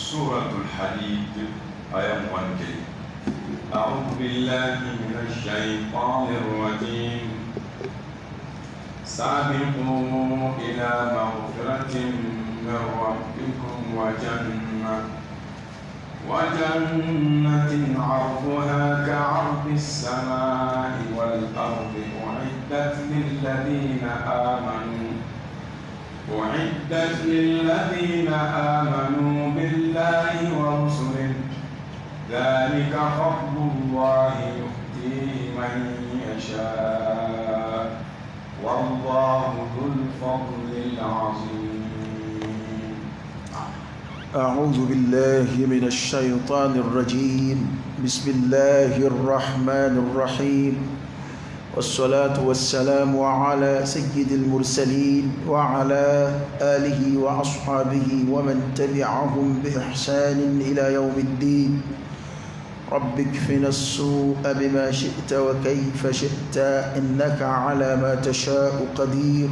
Suratul Hadid aya 21. أعوذ بالله من الشيطان الرجيم. سابقوا إلى مغفرة من ربكم وجنة عرضها كعرض السماء والأرض أعدت للذين آمنوا بالله ورسله ذلك فضل الله يؤتيه من يشاء والله ذو الفضل العظيم. أعوذ بالله من الشيطان الرجيم. بسم الله الرحمن الرحيم، والصلاة والسلام على سيد المرسلين وعلى آله وأصحابه ومن تبعهم بإحسان إلى يوم الدين. رب اكفنا السوء بما شئت وكيف شئت إنك على ما تشاء قدير.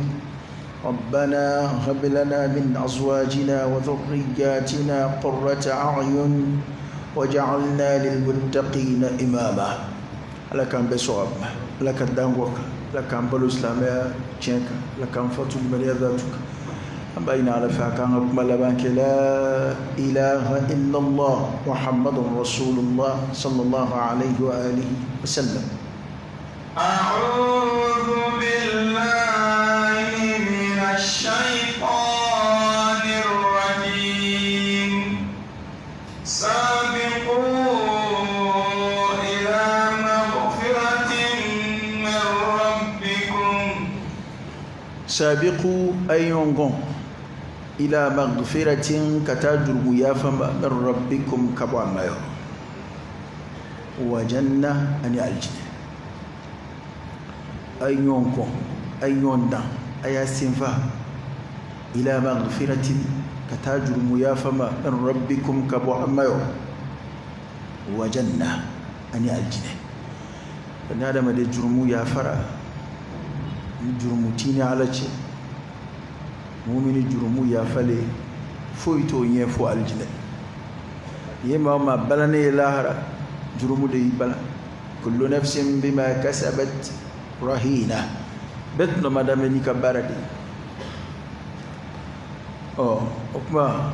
ربنا هب لنا من أزواجنا وذرياتنا قرة أعين وجعلنا للمتقين إماما. لك بصواب، لك دانوك، لك بلو إسلامية تشينك، لك فتو مريضاتك. بين على فاكان لبانك لا إله إلا الله محمد رسول الله صلى الله عليه وآله وسلم. أعوذ بالله من الشيطان الرجيم. سابقوا إلى مغفرة من ربكم. سابقوا أيونغون إلى مغفرة كتاجر يافما من ربكم كبوا مايو وجنة أن الجنة أيونكم أيوندا أي سنفا إلى مغفرة كتاجر يافما من ربكم كبوا مايو وجنة أن الجنة. فنادم دي جرمو يافرا جرمتيني على شيء mumini jurumu yafale foyi t'o ɲɛ fo alijinɛ. Ye maa o maa balannen ye lahara, jurumu de y'i balan. Kullu nafsin bima kasabat rahina, bɛɛ tun ma daminɛ n'i ka baara de ye. Ɔ o tuma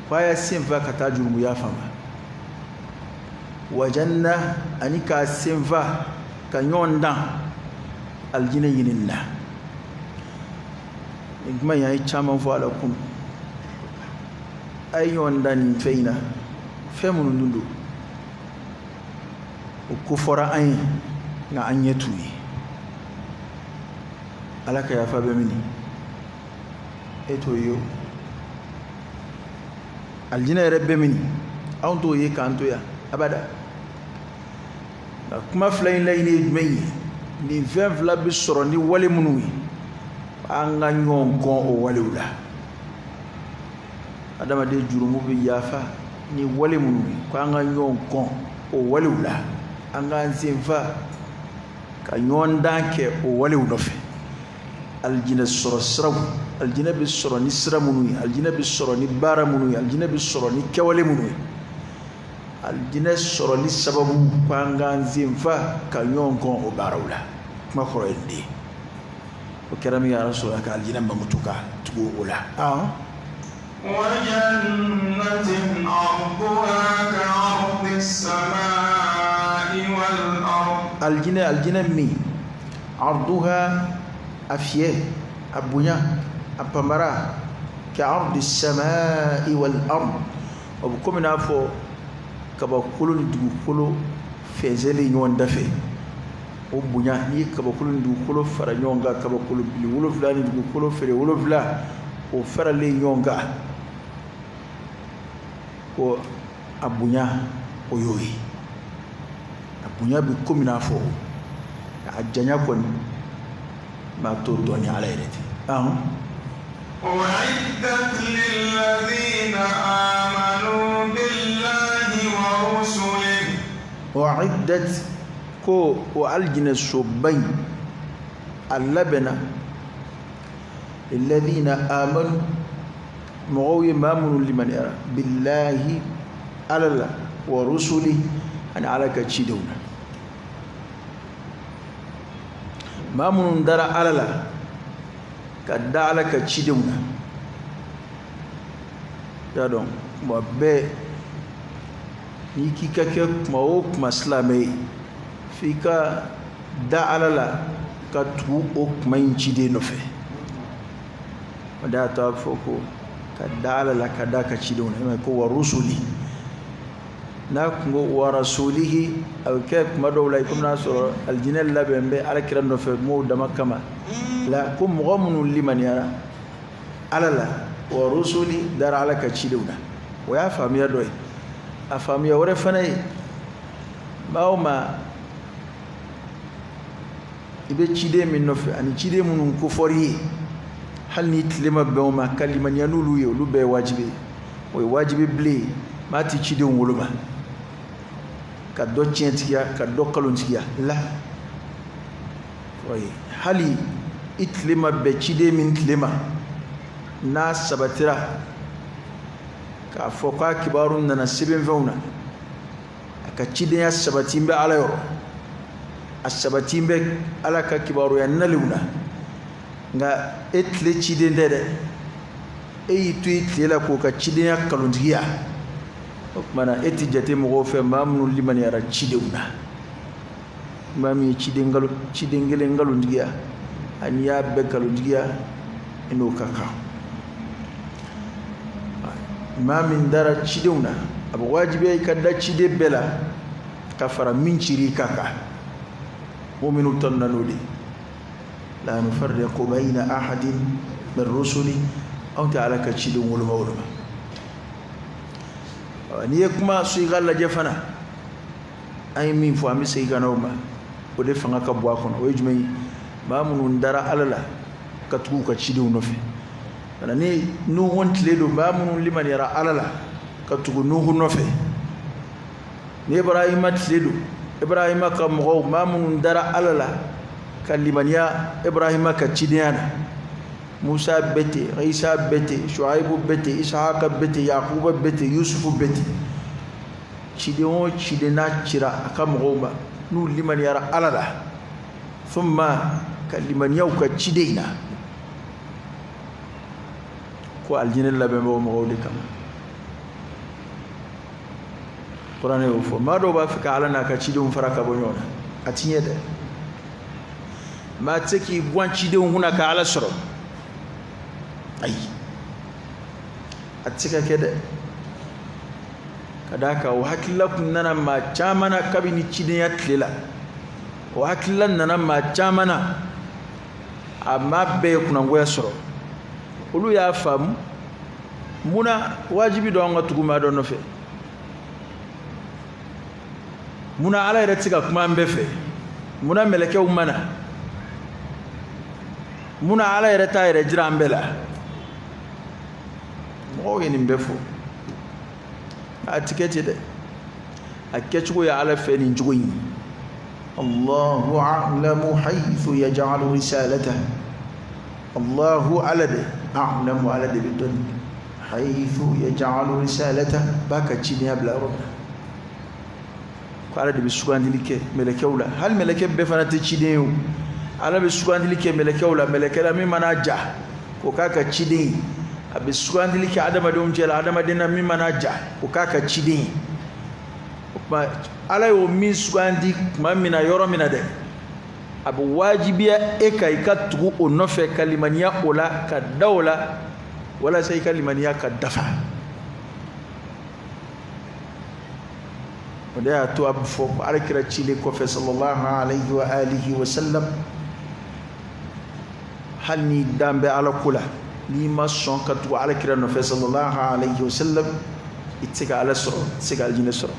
ko a y'a senfa ka taa jurumu yafa ma wa janna, ani k'a senfa ka ɲɔgɔn dan alijinɛ ɲinini na. Nin kuma in an ye caman fɔ a la kunun. A ye ɲɔgɔn dan nin fɛn in na, fɛn minnu dun don, o ko fɔra an ye nka an ɲɛ t'u ye. Ala ka yafa bɛ min, e t'o ye o. Alijinɛ yɛrɛ bɛ min, anw t'o ye k'an to yan abada. Nka kuma fila in laɲini ye jumɛn ye? Nin fɛn fila bɛ sɔrɔ ni wale minnu ye, an ka ɲɔgɔn kɔn o walew la. Adamaden jurumu bɛ yafa ni wale minnu ye, ko an ka ɲɔgɔn kɔn o walew la, an k'an senfa ka ɲɔgɔn dan kɛ o walew nɔfɛ. Alijinɛ sɔrɔ siraw, alijinɛ bɛ sɔrɔ ni sira minnu ye, alijinɛ bɛ sɔrɔ ni baara minnu ye, alijinɛ bɛ sɔrɔ ni kɛwale minnu ye, alijinɛ sɔrɔli sababu ko an k'an senfa ka ɲɔgɔn kɔn o baaraw la. Kuma kɔrɔ ye nin de ye. O kɛra min yɛrɛ sɔrɔ ka alijinɛ mankutu ka tugu o la. وجنة عرضها كعرض السماء والأرض. Alijinɛ, alijinɛ min arduha a fiyɛ, a bonya, a panbara, كعرض السماء والأرض, o bɛ komi n'a fɔ kabakolo ni dugukolo fɛnsɛlen ɲɔgɔn da fɛ. O bonya, n'i ye kabakolo ni dugukolo fara ɲɔgɔn kan, kabakolo bili 7 ni dugukolo feere 7, o faralen ɲɔgɔn kan, ko a bonya o y'o ye. A bonya bɛ komi n'a fɔ a janya kɔni maa t'o dɔn ni Ala yɛrɛ tɛ. أعدت للذين آمنوا بالله ورسله. أعدت ko o alijinɛ soba in a labɛnna lilladhina amanu Mɔgɔw ye maa minnu limaniyara billahi ala la wa rusuli ani ala ka cidenw na. Maa minnu dara ala la ka da ala ka cidenw na, y'a dɔn kuma bɛɛ n'i k'i ka kɛ kuma o kuma silamɛ ye, f'i ka da ala la ka tugu o kuma in ciden nɔfɛ. O de y'a to a bɛ fɔ ko ka da ala la ka da ka cidenw na, ko wa rusuli. N'a kun ko wa rasulihi, a bɛ kɛ kuma dɔw la i komi n'a sɔrɔ alijinɛ labɛn bɛ ala kira nɔfɛ mɔgɔw dama kama la, ko mɔgɔ minnu limaniyara ala la wa rusuli, dara ala ka cidenw na. O y'a faamuya dɔ ye. A faamuya wɛrɛ fana ye, maa o maa i bɛ ciden min nɔfɛ ani ciden minnu kofɔr'i ye, hali ni tile ma bɛn o ma, ka limaniya n'olu ye, olu bɛɛ ye wajibi ye. O ye wajibi bilen ye, maa ti cidenw woloma ka dɔ tiɲɛtigiya ka dɔ kalontigiya la. Hali i tile ma bɛn ciden min tile ma, n'a sabatira k'a fɔ k'a kibaru nana sɛbɛnfɛnw na, a ka cidenya sabati bɛ ala yɔrɔ, a sabati bɛ ala ka kibaruya nalenw na, nka e tile ciden tɛ dɛ, e y'i to i tile la k'o ka cidenya kalontigiya, o tuma na e ti jate mɔgɔw fɛ maa minnu limaniyara cidenw na. Maa min ye ciden kelen nkalontigiya ani y'a bɛɛ nkalontigiya, i n'o ka kan. Maa min dara cidenw na, a bɛ wajibiya i ka da ciden bɛɛ la ka fara min cir'i kan kan. Mu'minu tɔnna n'o de ye. La nufarriqu bayna ahadin min rusuli, anw tɛ ala ka cidenw woloma woloma. N'i ye kuma so i ka lajɛ fana, an ye min fɔ an bɛ segin ka na o ma, o de fanga ka bon a kɔnɔ. O ye jumɛn ye? Maa minnu dara ala la ka tugu u ka cidenw nɔfɛ. Nka ni Nuhu tile don, maa minnu limaniyara ala la ka tugu Nuhu nɔfɛ. Ni Ibrahima tile don, Ibrahima ka mɔgɔw, maa minnu dara ala la ka limaniya Ibrahima ka cidenya na. Musa bɛ ten, Isa bɛ ten, Shuaibu bɛ ten, Isahaka bɛ ten, Yakuba bɛ ten, Yusufu bɛ ten. Ciden o ciden n'a cira a ka mɔgɔw ma, n'u limaniyara ala la, thumma ka limaniya u ka ciden in na, ko alijinɛ labɛn bɛ o mɔgɔw de kama. Kuranɛ y'o fɔ. Maa dɔw b'a fɛ ka ala n'a ka cidenw fara ka bɔ ɲɔgɔn na, a ti ɲɛ dɛ. Maa tɛ se k'i guwan cidenw kunna ka ala sɔrɔ, ayi, a tɛ se ka kɛ dɛ. Ka d'a kan o hakilila kun nana maa caman na kabini cidenya tile la, o hakilila nana maa caman na, a maa bɛɛ ye kunnangoya sɔrɔ. Olu y'a faamu munna wajibi don an ka tugu maa dɔ nɔfɛ, munna ala yɛrɛ tɛ se ka kuma an bɛɛ fɛ, munna mɛlɛkɛw ma na, munna ala yɛrɛ t'a yɛrɛ jira an bɛɛ la. Mɔgɔw ye nin bɛɛ fɔ, a ti kɛ ten dɛ. A kɛcogo ye ala fɛ nin cogo in. Allahu a'lamu haythu yaj'alu risalatahu. Allahu ala de, a'lamu ala de bɛ dɔn, haythu yaj'alu risalatahu, b'a ka cidenya bila yɔrɔ min na. Ko ala de bɛ sugandili kɛ mɛlɛkɛw la. Hali mɛlɛkɛ bɛɛ fana tɛ ciden ye o. Ala bɛ sugandili kɛ mɛlɛkɛw la, mɛlɛkɛ la min mana ja k'o k'a ka ciden ye. A bɛ sugandili kɛ adamadenw cɛ la, adamaden na min mana ja k'o k'a ka ciden ye. O tuma ala y'o min sugandi tuma min na, yɔrɔ min na dɛ, a bɛ wajibiya e ka i ka tugu o nɔfɛ, ka limaniya o la, ka da o la, walasa i ka limaniya ka dafa. O de y'a to a bɛ fɔ ko ala kira cilen kɔfɛ sallallahu alayhi wa alihi wa sallam, hali n'i dan bɛ ala ko la, n'i ma sɔn ka tugu ala kira nɔfɛ sallallahu alayhi wa sallam, i tɛ se ka ala sɔrɔ, i tɛ se ka alijinɛ sɔrɔ.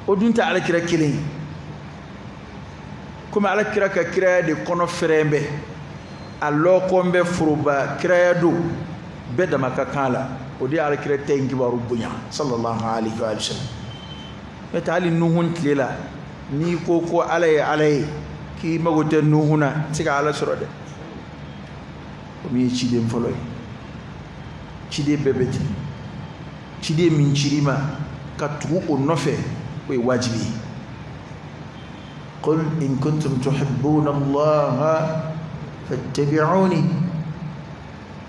O dun tɛ ala kira kelen ye. Komi ala kira ka kiraya de kɔnɔ fɛrɛn bɛ, a lɔkɔn bɛ foroba kiraya don, bɛɛ dama ka kan la. O de ye ala kira ta in kibaru bonya sallallahu alayhi wa sallam. N'o tɛ hali Nuhu tile la, n'i ko ko ala ye ala ye, k'i mago tɛ Nuhu na, i tɛ se ka ala sɔrɔ dɛ. O min ye ciden fɔlɔ ye. Ciden bɛɛ bɛ ten. Ciden min cir'i ma, ka tugu o nɔfɛ, o ye wajibi ye. Qul in kuntum tuhibbuna Allaha fattabi'uni.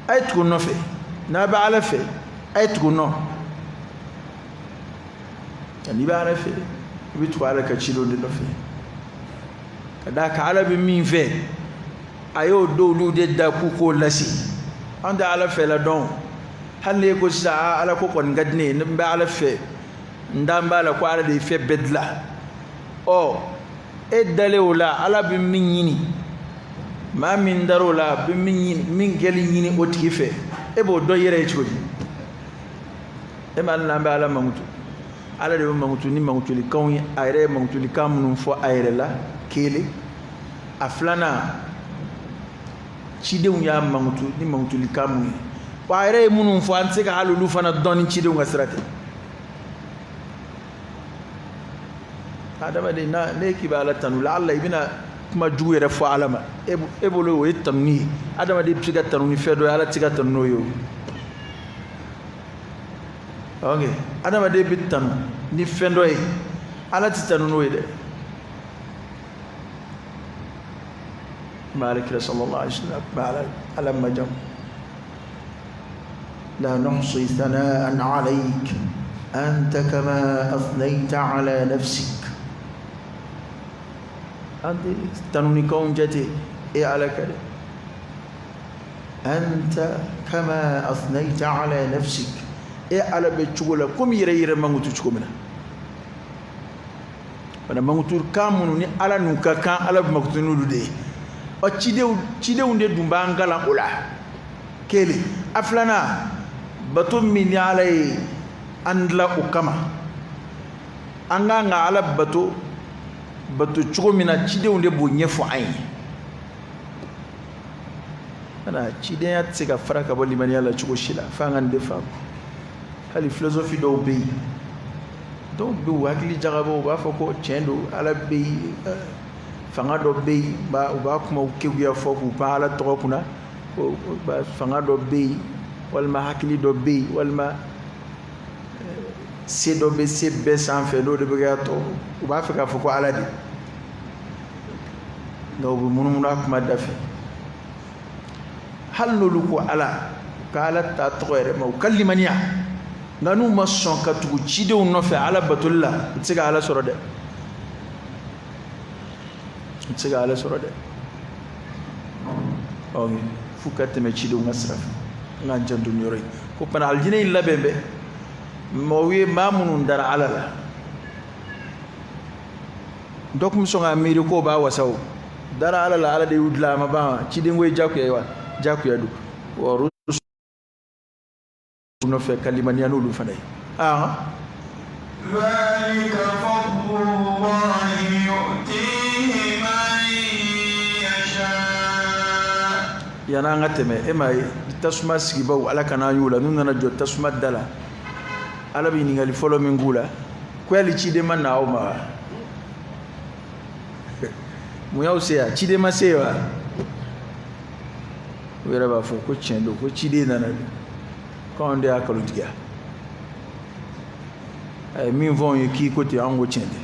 A ye tugu n nɔfɛ. N'a bɛ Ala fɛ, a ye tugu n nɔ. N'i bɛ Ala fɛ, i bɛ tugu Ala ka cidenw de nɔfɛ. Ka d'a kan Ala bɛ min fɛ, a y'o d'olu de da k'u k'o lase. An tɛ Ala fɛ la dɔn. Hali n'e ko sisan, aa, Ala ko kɔni ka di ne ye, n bɛ Ala fɛ, n dan b'a la ko Ala de ye fɛn bɛɛ dilan. Ɔ, e dalen o la, Ala bɛ min ɲini, maa min dar'o la, a bɛ min ɲini, min kɛli ɲini o tigi fɛ, e b'o dɔn i yɛrɛ ye cogo di? E ma hali n'an bɛ Ala mankutu, Ala de bɛ mankutu ni mankutulikanw ye, a yɛrɛ ye mankutulikan minnu fɔ a yɛrɛ la, kelen. A filanan, cidenw y'a mankutu ni mankutulikan minnu ye, wa a yɛrɛ ye minnu fɔ, an tɛ se ka hali olu fana dɔn ni cidenw ka sira tɛ. Adamaden, n'a ne k'i bɛ Ala tanu, la i bɛna kuma jugu yɛrɛ fɔ Ala ma, e bolo o ye tanuni ye. Adamaden bɛ se ka tanu ni fɛn dɔ ye, Ala tɛ se ka tanu n'o ye o. Ok, adamaden bɛ tanu ni fɛn dɔ ye, Ala tɛ tanu n'o ye dɛ. Ma Ala kira sallallahu alaihi wasallam ma Ala majamu. La nuhsi thana'an alayk anta kama athnayta ala nafsik. An tɛ tanunikanw jate e Ala ka dɛ. Anta kama athnayta ala nafsik. E Ala bɛ cogo la komi yɛrɛ yɛrɛ mankutu cogo min na. Bana mankutu kan minnu ni Ala n'u ka kan, Ala bɛ mankutu n'olu de ye. Ɔ, cidenw de dun b'an kalan o la. Kelen. A filanan, bato min ni Ala ye an dilan o kama, an k'an ka Ala bato bato cogo min na, cidenw de b'o ɲɛfɔ an ye. Wala cidenya tɛ se ka fara ka bɔ limaniya la cogo si la, f'an ka nin de faamu. Hali philosophie dɔw bɛ yen, dɔw bɛ u hakili jagabɔ, u b'a fɔ ko tiɲɛ don, Ala bɛ yen, fanga dɔ bɛ yen, u b'a kumaw keguya fɔ k'u pan Ala tɔgɔ kunna, fanga dɔ bɛ yen, walima hakili dɔ bɛ yen, walima se dɔ bɛ se bɛɛ sanfɛ, n'o de bɛ kɛ tɔ, u b'a fɛ k'a fɔ ko Ala de. Nka u bɛ munumunu a kuma da fɛ. Hali n'olu ko Ala, ka Ala ta tɔgɔ yɛrɛ ma, u ka limaniya, nka n'u ma sɔn ka tugu cidenw nɔfɛ Ala batoli la, u tɛ se ka Ala sɔrɔ dɛ. U tɛ se ka Ala sɔrɔ dɛ. Ɔ, f'u ka tɛmɛ cidenw ka sira fɛ. An k'an janto nin yɔrɔ in. Ko fana alijinɛ in labɛn bɛ maaw ye, maa minnu dara Ala la. Dɔ tun bɛ sɔn k'a miiri k'o b'a wasa o. Dara Ala la, Ala de y'u dilan, a ma ban wa? Ciden ko ye jagoya ye wa? Jagoya don. Wa rusul nɔfɛ ka limaniya n'olu fana ye. ذلك فضل الله يؤتيه من يشاء. Yan'an ka tɛmɛ, e m'a ye tasuma sigibaw, Ala kana an y'u la, n'u nana jɔ tasuma da la, Ala bɛ ɲininkali fɔlɔ min k'u la, ko yali ciden ma na aw ma wa? Mun y'aw se yan? Ciden ma se wa? U yɛrɛ b'a fɔ ko tiɲɛ don, ko ciden nana don, k'anw de y'a kalontigiya. A ye min fɔ anw ye k'i ko ten, anw ko tiɲɛ tɛ.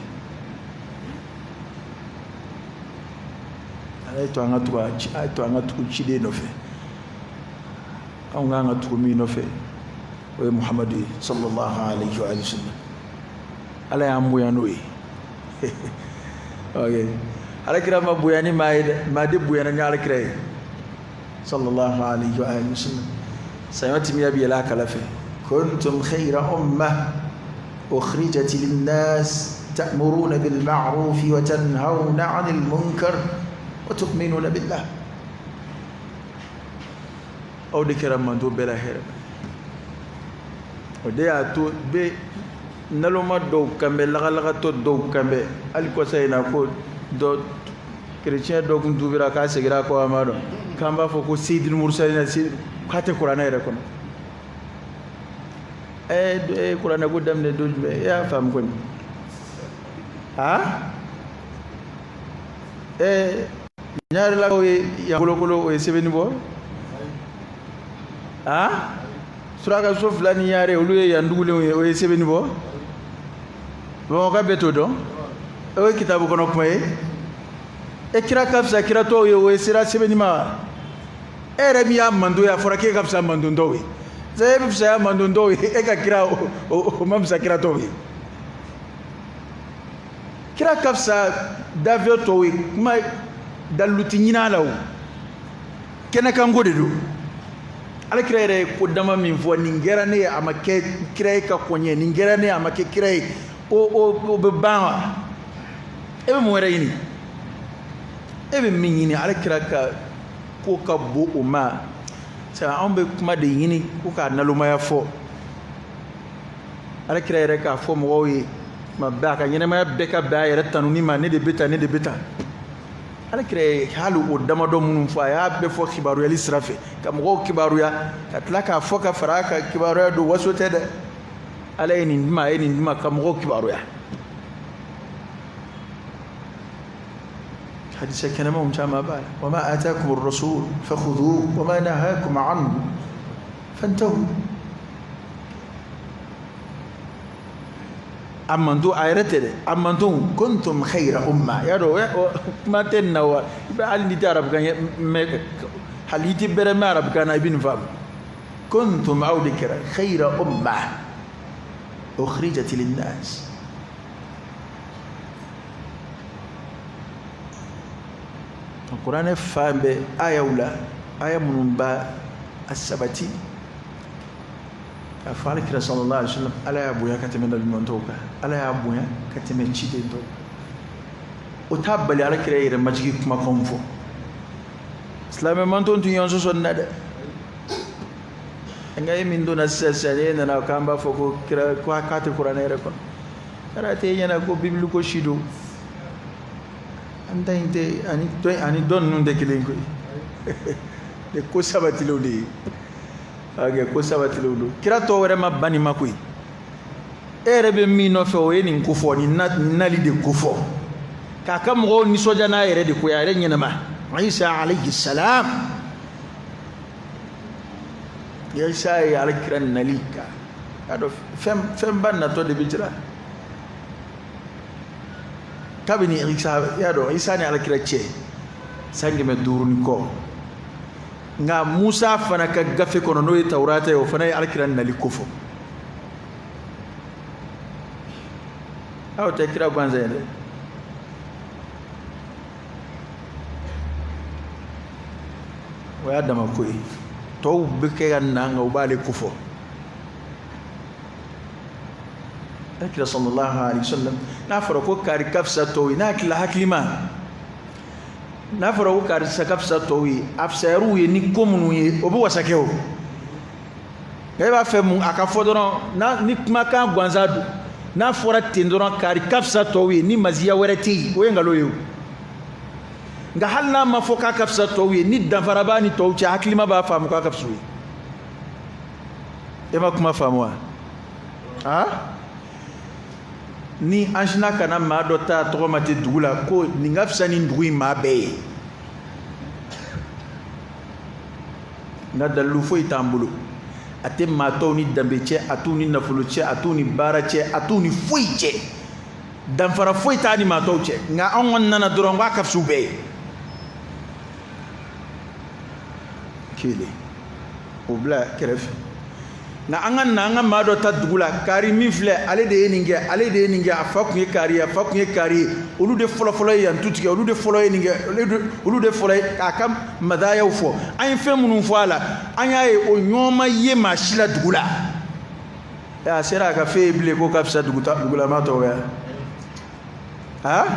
A ye to an ka tugu a ye to an ka tugu ciden nɔfɛ. Anw k'an ka tugu min nɔfɛ, o ye Muhamadu ye sallallahu alaihi wa sallam. Ala y'an bonya n'o ye. Ok, Alakira ma bonya ni maa ye dɛ, maa de bonyana ni Alakira ye sallallahu alaihi wa sallam. Saɲɔ timiya bɛ yɛlɛ a kala fɛ. Kuntum khayra umma ukhrijat linnas ta'muruna bil ma'ruf wa tanhauna 'anil munkar wa tu'minuna billah. Aw de kɛra manto bɛɛ la hɛrɛ. O de y'a to bɛ naloma dɔw kan bɛ, lagalagatɔ dɔw kan bɛ, hali kɔsa in na ko dɔ kerecɛn dɔ kun tubira k'a seginna a kɔ, a ma dɔn k'an b'a fɔ ko Seydil Mursalina, k'a tɛ kuranɛ yɛrɛ kɔnɔ. E kuranɛ ko daminɛ don jumɛn? E y'a faamu kɔni? Ɲarelakaw ye yan kolokolo, o ye sɛbɛnni bɔ. Suraka so fila ni yare olu ye yan dugulenw ye, o ye sɛbɛnni bɔ. Bamakɔ bɛɛ t'o dɔn. O ye kitabu kɔnɔ kuma ye. E kira ka fisa kira tɔw ye, o ye sera sɛbɛnni ma wa? E yɛrɛ min y'a mando ye, a fɔra k'e ka fisa mandon tɔw ye. E bɛ fisaya mandon tɔw ye, e ka kira o ma fisa kira tɔw ye. Kira ka fisa dafɛ tɔw ye, kuma dalilu ti ɲini a la o. Kɛnɛkanko de don. Ala kira yɛrɛ ye ko dama min fɔ, nin kɛra ne ye a ma kɛ kira ye ka kɔn ɲɛ, nin kɛra ne ye a ma kɛ kira ye, o bɛ ban wa? E bɛ mun wɛrɛ ɲini? E bɛ min ɲini, ala kira ka ko ka bon o ma. Anw bɛ kuma de ɲini ko k'a nalomaya fɔ. Ala kira yɛrɛ k'a fɔ mɔgɔw ye tuma bɛɛ, a ka ɲɛnɛmaya bɛɛ ka bɛn a yɛrɛ tanuni ma, ne de bɛ tan, ne de bɛ tan. Ala kira ye hali o damadɔ minnu fɔ, a y'a bɛɛ fɔ kibaruyali sira fɛ, ka mɔgɔw kibaruya, ka tila k'a fɔ ka fara a kan kibaruya don, waso tɛ dɛ. Ala ye nin di ma, a ye nin di ma, ka mɔgɔw kibaruya. Hadisa kɛnɛmanw caman b'a la. Wa ma atakum ar-rasul fakhudhuhu wa ma nahakum anhu fantahu. A manto a yɛrɛ tɛ dɛ, a manto kuntum khayra umma. Y'a dɔn kuma tɛ nin na wa? I bɛ hali n'i tɛ arabukan mɛn, hali i tɛ bɛrɛ mɛn arabukan na, i bɛ nin faamu. Kuntum, aw de kɛra khayra umma ukhrijat linnas. Kuranɛ fan bɛɛ ayaw la, aya minnu b'a a sabati k'a fɔ alakira sallallahu alaihi wa sallam, ala y'a bonya ka tɛmɛ nabiɲuman tɔw kan, ala y'a bonya ka tɛmɛ ciden tɔw kan. O t'a bali alakira yɛrɛ majigi kumakanw fɔ. Silamɛ mantɔn tun y'an sɔsɔ nin na dɛ. Nka e min donna sisan sisan, e nana k'an b'a fɔ ko kira ko k'a tɛ kuranɛ yɛrɛ kɔnɔ. Kɛra tɛ e ɲɛna ko bibili ko si don. An ta in tɛ ani dɔ ninnu tɛ kelen koyi. De ko sabatilenw de ye. Ok, ko sabatilenw don. Kira tɔw wɛrɛ ma ban nin ma koyi. E yɛrɛ bɛ min nɔfɛ, o ye nin ko fɔ, nin nali de ko fɔ. K'a ka mɔgɔw nisɔndiya n'a yɛrɛ de ko ye, a yɛrɛ ɲɛnama. Isa alayhi salam. Isa ye ala kira nali kan. Y'a dɔn fɛnba natɔ de bɛ jira. Kabini Isa, y'a dɔn Isa ni alakira cɛ san 500 ni kɔ. Nka Musa fana ka gafe kɔnɔ, n'o ye Tawurata ye, o fana ye alakira nali ko fɔ. Aw tɛ kira gansan ye dɛ. O y'a dama ko ye. Tɔw bɛ kɛ ka na, nka u b'ale ko fɔ. Alakira sallallahu alaihi wasallam, n'a fɔra ko kari ka fisa tɔw ye, n'a hakili hakilima, n'a fɔra ko karisa ka fisa tɔw ye, a fisayar'u ye ni ko minnu ye, o bɛ wasa kɛ o. Nka e b'a fɛ mun a ka fɔ dɔrɔn, ni kumakan gansan don, n'a fɔra ten dɔrɔn kari ka fisa tɔw ye, ni maziya wɛrɛ tɛ yen, o ye nkalon ye o. Nka hali n'a ma fɔ k'a ka fisa tɔw ye, ni danfara b'a ni tɔw cɛ, hakilima b'a faamu k'a ka fisa u ye. E ma kuma faamu wa? Han? Ni an sinna ka na maa dɔ ta tɔgɔ ma ten dugu la ko nin ka fisa ni dugu in maa bɛɛ ye, nka dalilu foyi t'an bolo. A tɛ maa tɔw ni danbe cɛ, a t'u ni nafolo cɛ, a t'u ni baara cɛ, a t'u ni foyi cɛ. Danfara foyi t'a ni maa tɔw cɛ. Nka anw kɔni nana dɔrɔn k'a ka fisa u bɛɛ ye. Kelen o bila kɛrɛfɛ. Nka an ka na an ka maa dɔ ta dugu la, kari min filɛ, ale de ye nin kɛ, ale de ye nin kɛ, a fa kun ye kari ye, a fa kun ye kari ye, olu de fɔlɔfɔlɔ ye yan tu tigɛ, olu de fɔlɔ ye nin kɛ, olu de fɔlɔ ye k'a ka madayaw fɔ. An ye fɛn minnu fɔ a la, an y'a ye o ɲɔgɔn ma ye maa si la dugu la. A sera a ka fɛn ye bilen ko ka fisa dugulama tɔw ye. Han?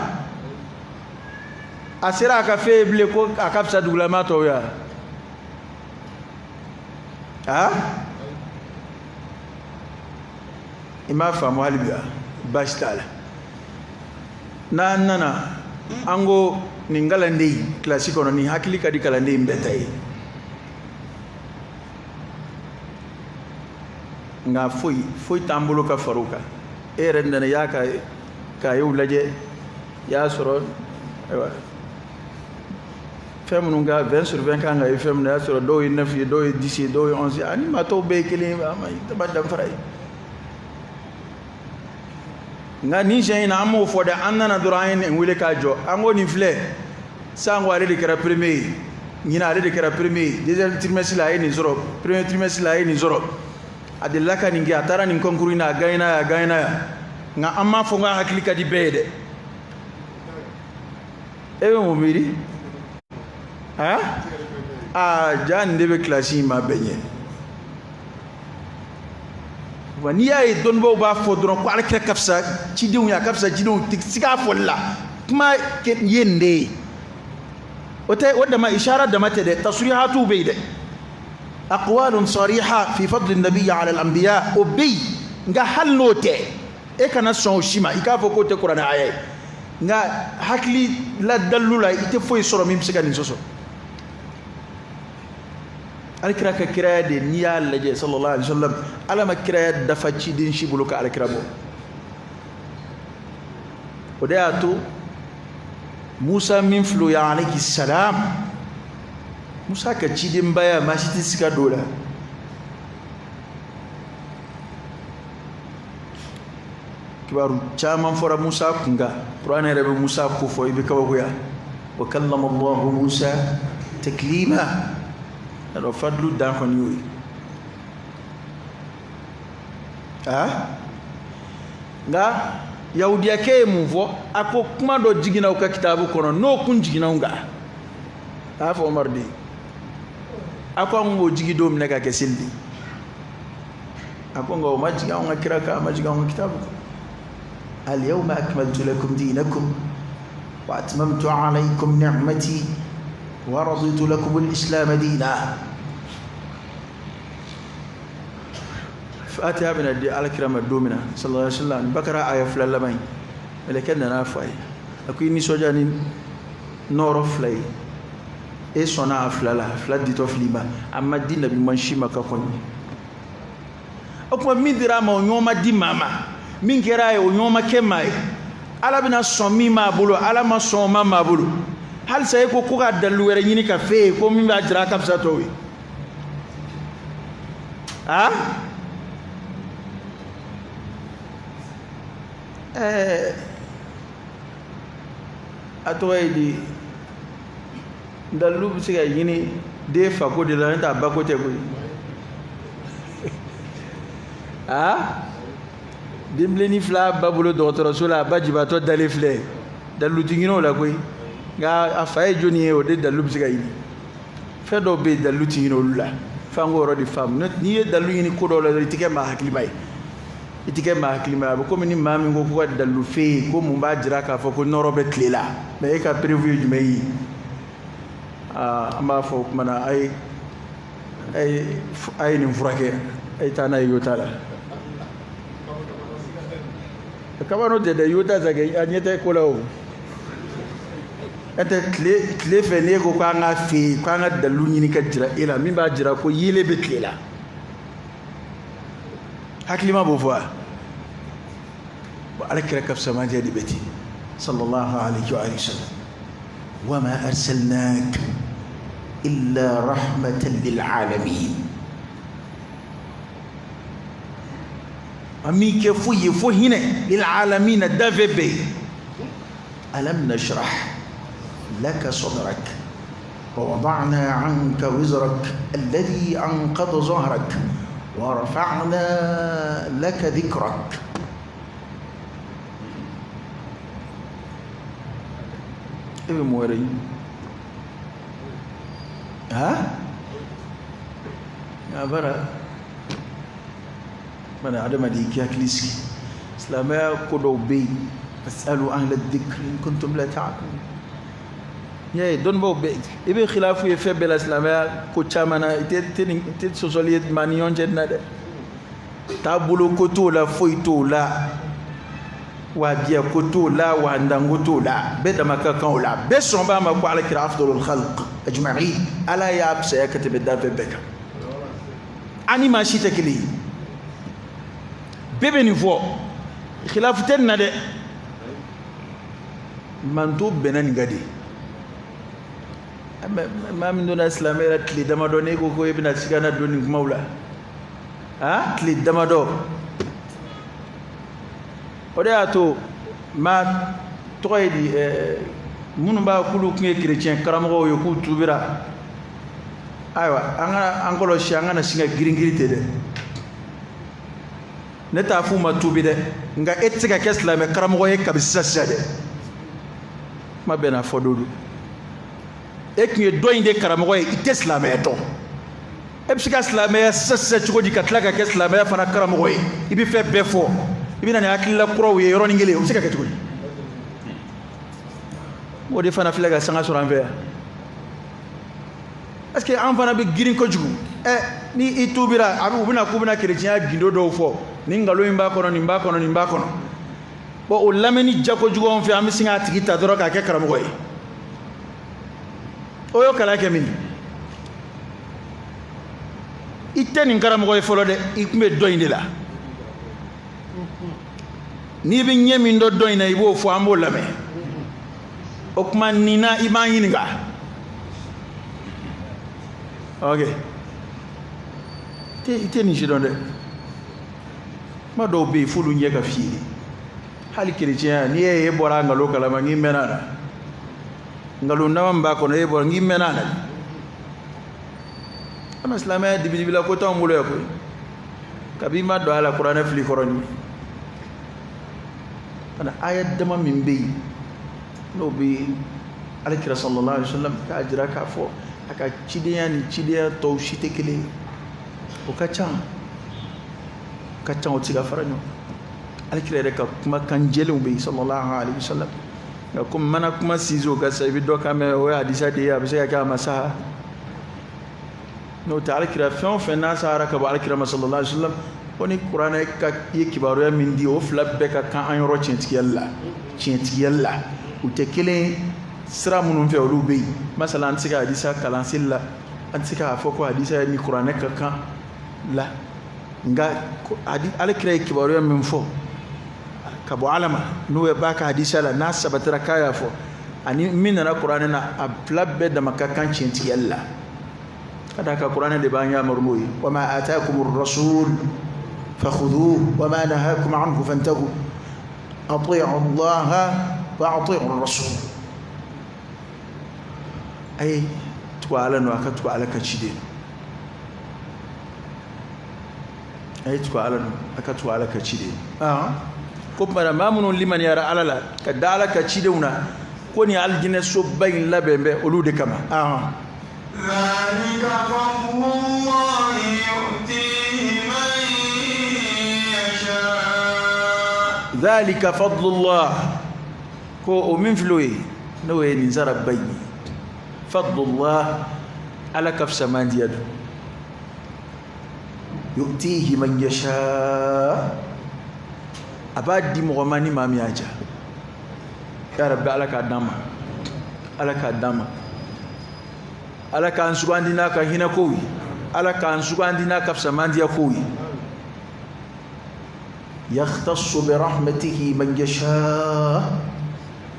A sera a ka fɛn ye bilen ko a ka fisa dugulama tɔw ye. Han? I m'a faamu hali bi, baasi t'a la. N'an nana an ko nin kalanden in kilasi kɔnɔ, nin hakili ka di kalanden in bɛɛ ta ye. Nka foyi t'an bolo ka far'o kan. E yɛrɛ nana i y'a ka kayew lajɛ, i y'a sɔrɔ ayiwa fɛn Fɛn minnu ka 20 sur 20 kan ka ye fɛn minnu na, i y'a sɔrɔ dɔw ye 9 ye, dɔw ye 10 ye, dɔw ye 11 ye, ani maa tɔw bɛɛ ye kelen ye, a ma danfara ye. Nka nin siɲɛ in na an m'o fɔ dɛ, an nana dɔrɔn an ye nin wele k'a jɔ, an ko nin filɛ san ko ale de kɛra premier ye, ɲinan ale de kɛra premier ye, deuxième trimestre la a ye nin sɔrɔ, premier trimestre la a ye nin sɔrɔ, a delila ka nin kɛ, a taara nin concours in na, a gagnera yan, a gagnera yan. Nka an m'a fɔ n k'a hakili ka di bɛɛ ye dɛ. E bɛ mun miiri? Han? Aa ja nin de bɛ kilasi in ma bɛɛ ɲɛ. Wa n'i y'a ye dɔnnibaaw b'a fɔ dɔrɔn ko alakira ka fisa cidenw ye, a ka fisa cidenw tɛ siga a fɔli la, kuma ye nin de ye. O tɛ o dama ishara dama tɛ dɛ, tasrihatu bɛ yen dɛ. Aqwalun sariha fi fadli nabiyyi ala al-anbiya o bɛ yen, nka hali n'o tɛ e kana sɔn o si ma, i k'a fɔ k'o tɛ kuranɛ aya ye. Nka hakili la dalilu la i tɛ foyi sɔrɔ min bɛ se ka nin sɔsɔ. Alakira ka kiraya de n'i y'a lajɛ sallallahu alaihi wasallam, ala ma kiraya dafa ciden si bolo ka alakira bɔ. O de y'a to Musa min filɛ o ye alayhi salam, Musa ka cidenbaya maa si tɛ siga don o la. Kibaru caman fɔra Musa kun kan, Kuranɛ yɛrɛ bɛ Musa ko fɔ i bɛ kabakoya. Wa kallama Allahu Musa taklima. Alors fadlu dan kɔni y'o ye. Ah? Nka yahudiyakɛ ye mun fɔ? A ko kuma dɔ jiginna u ka kitabu kɔnɔ, n'o kun jiginna u kan. A y'a fɔ Umaru de ye. A ko an k'o jigi don minɛ ka kɛ seli de ye. A ko nka o ma jigin anw ka kira kan, a ma jigin anw ka kitabu kan. Al-yawma akmaltu lakum dinakum wa atmamtu alaykum ni'mati wa raditu lakum al-islam dina. Fatiha bɛna di alakira ma don min na sallallahu alaihi wasallam, Bakara aya fila laban in, mɛlɛkɛ nana fɔ a ye, a ko i nisɔndiya ni nɔɔrɔ fila ye, e sɔnna a fila la, a fila ditɔ fili ma, a ma di nabi ɲuman si ma ka kɔni. O tuma min dira a ma o ɲɔgɔn ma di maa ma, min kɛra a ye o ɲɔgɔn ma kɛ maa ye. Ala bɛna sɔn min m'a bolo, ala ma sɔn o ma maa bolo. Halisa e ko ko ka dalilu wɛrɛ ɲini ka f'e ye ko min b'a jira a ka fisa tɔw ye. Ah? A tɔgɔ ye di, dalilu bɛ se ka ɲini den fako de la, n'o tɛ a bako tɛ koyi. Ah? Denbilennin fila ba bolo dɔgɔtɔrɔso la, a ba jibatɔ dalen filɛ, dalilu ti ɲini o la koyi. Nka a fa ye jɔnni ye, o de dalilu bɛ se ka ɲini. Fɛn dɔw bɛ yen dalilu ti ɲini olu la, f'an k'o yɔrɔ de faamu. N'i ye dalilu ɲini ko dɔw la dɔrɔn, i ti kɛ maa hakilima ye. I ti kɛ maa hakilima ye. A bɛ komi ni maa min ko ko ka dalilu f'e ye ko mun b'a jira k'a fɔ ko nɔrɔ bɛ tile la, mɛ e ka preuve ye jumɛn ye? Aa, an b'a fɔ o tuma na a ye nin furakɛ, a ye taa n'a ye yota la. Kabano tɛ dɛ, yota sa kɛ a ɲɛ tɛ ko la o. N'o tɛ tile fɛ n'e ko k'an ka fɛ yen, k'an ka dalilu ɲini ka jira e la min b'a jira ko yeelen bɛ tile la, hakilima b'o fɔ wa? Ala kira ka fisamandiya de bɛ ten sallallahu alaihi wa sallam. Wa ma arsalnak illa rahmatan lil alamin. An m'i kɛ foyi ye fo hinɛ lil alamin na danfɛn bɛɛ ye. Alam nashrah laka sadrak wa wada'na anka wizrak alladhi anqadha zahrak wa rafa'na laka dhikrak. E bɛ mun wɛrɛ ɲini? Ha? A bara bana adamaden k'i hakili sigi. Silamɛya ko dɔw bɛ yen, fasalu ahla dhikri in kuntum la ta'lamun. N'i y'a ye dɔnnibaaw bɛ i bɛ khilafu ye fɛn bɛɛ la silamɛya ko caman na, i tɛ sɔsɔli ye maa ni ɲɔgɔn cɛ nin na dɛ. Taabolo ko t'o la, foyi t'o la, wajibiya ko t'o la, wandanko t'o la, bɛɛ dama ka kan o la, bɛɛ sɔn b'a ma ko ala kira afdalul khalq ajma'in, ala y'a fisaya ka tɛmɛ danfɛn bɛɛ kan. Ani maa si tɛ kelen ye. Bɛɛ bɛ nin fɔ, khilafu tɛ nin na dɛ. Manto bɛnna nin kan de. Maa min donna silamɛya la tile damadɔ, n'e ko ko e bɛna sigana don nin kumaw la, a tile damadɔ. O de y'a to maa tɔgɔ ye di, minnu b'a k'olu tun ye kerecɛn karamɔgɔw ye k'u tubira. Ayiwa, an ka an kɔlɔsi, an kana sin ka girin girin ten dɛ. Ne t'a f'u ma tubi dɛ, nka e tɛ se ka kɛ silamɛ karamɔgɔ ye kabi sisan sisan dɛ. Kuma bɛɛ n'a fɔ don don. E tun ye dɔ in de karamɔgɔ ye, i tɛ silamɛya dɔn. E bɛ se ka silamɛya sisan sisan cogo di ka tila ka kɛ silamɛya fana karamɔgɔ ye? I bɛ fɛn bɛɛ fɔ, i bɛ na ni hakilila kuraw ye yɔrɔnin kelen, o bɛ se ka kɛ cogo di? O de fana filɛ ka sanga sɔrɔ an fɛ yan. Parce que an fana bɛ girin kojugu. Ni i tubira, a bɛ u bɛna k'u bɛna kerecɛnya gindo dɔw fɔ, nin nkalon in b'a kɔnɔ, nin b'a kɔnɔ, nin b'a kɔnɔ. Bon, o lamɛnni ja kojugu anw fɛ, an bɛ sin k'a tigi ta dɔrɔn k'a kɛ karamɔgɔ ye. O y'o kalan kɛ min? I tɛ nin karamɔgɔ ye fɔlɔ dɛ, i tun bɛ dɔ in de la. N'i bɛ ɲɛ min dɔn dɔ in na, i b'o fɔ, an b'o lamɛn. O tuma nin na, i b'an ɲininka. Ok, i tɛ nin si dɔn dɛ. Kuma dɔw bɛ yen f'olu ɲɛ ka f'i ye. Hali kerecɛnya, n'i ye e bɔra nkalon kalama, n'i mɛnna a la, nkalon dama min b'a kɔnɔ, e bɔra n'i mɛnna a la. An silamɛya dibidibila ko t'anw bolo yan koyi. Kabi i ma don a la, kuranɛ fili kɔrɔ nin. Kana aya dama min bɛ yen n'o bɛ alakira sallallahu alaihi wa sallam k'a jira k'a fɔ a ka cidenya ni cidenya tɔw si tɛ kelen ye, o ka ca, o ka ca, o tɛ se ka fara ɲɔgɔn kan. Alakira yɛrɛ ka kumakan jɛlenw bɛ yen sallallahu alaihi wa sallam. Nka komi mana kuma sinsin o kan sisan, i bɛ dɔ kan mɛn, o ye hadisa de ye, a bɛ se ka kɛ a ma sa. N'o tɛ, alakira fɛn o fɛn n'a sara ka bɔ alakira ma sallallahu alaihi wa sallam, ko ni kuranɛ ka ye kibaruya min di, o fila bɛɛ ka kan an yɔrɔ tiɲɛtigiyali la. Tiɲɛtigiyali la, u tɛ kelen. Sira minnu fɛ, olu bɛ yen. Masala, an tɛ se ka hadisa kalan seli la, an tɛ se k'a fɔ ko hadisa ni kuranɛ ka kan la. Nka alakira ye kibaruya min fɔ ka bɔ ala ma, n'o b'a ka hadisa la, n'a sabatira k'a y'a fɔ, ani min nana kuranɛ na, a fila bɛɛ dama ka kan tiɲɛtigiyali la. Ka d'a kan kuranɛ de b'an yamaru n'o ye: wa ma atakum rasul fakhudhuhu wa ma nahakum anhu fantahu ati'u allaha wa ati'u rasul. A ye tugu ala nɔ, a ka tugu ala ka ciden. A ye tugu ala nɔ, a ka tugu ala ka ciden. Ko tuma na, maa minnu limaniyara ala la ka da ala ka cidenw na, ko nin alijinɛ soba in labɛn bɛ olu de kama. ذلك فضل الله يؤتيه من يشاء. ذلك فضل الله, ko o min filɛ o ye, n'o ye nin saraba in ye, fadlullah, ala ka fisamandiya don, yu'tihi man yasha, a b'a di mɔgɔ ma ni maa min y'a ja. Ya rabbi, ala k'a d'an ma, ala k'a d'an ma, ala k'an sugandi n'a ka hinɛ kow ye, ala k'an sugandi n'a ka fisamandiya kow ye. Yakhtassu bi rahmatihi man yasha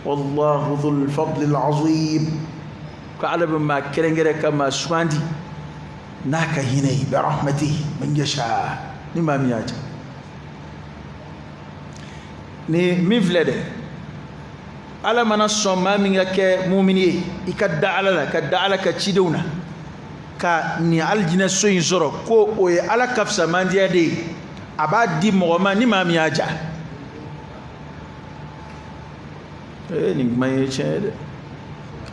wallahu dhul fadli al-azim. Ko ala bɛ maa kɛrɛnkɛrɛn ka maa sugandi n'a ka hinɛ ye, bi rahmatihi man yasha, ni maa min y'a ja. Ni min filɛ dɛ, ala mana sɔn maa min ka kɛ mumini ye, i ka da ala la, ka da ala ka cidenw na, ka nin alijinɛ so in sɔrɔ, ko o ye ala ka fisamandiya de ye, a b'a di mɔgɔ ma ni maa min y'a ja. Nin kuma in ye tiɲɛ ye dɛ.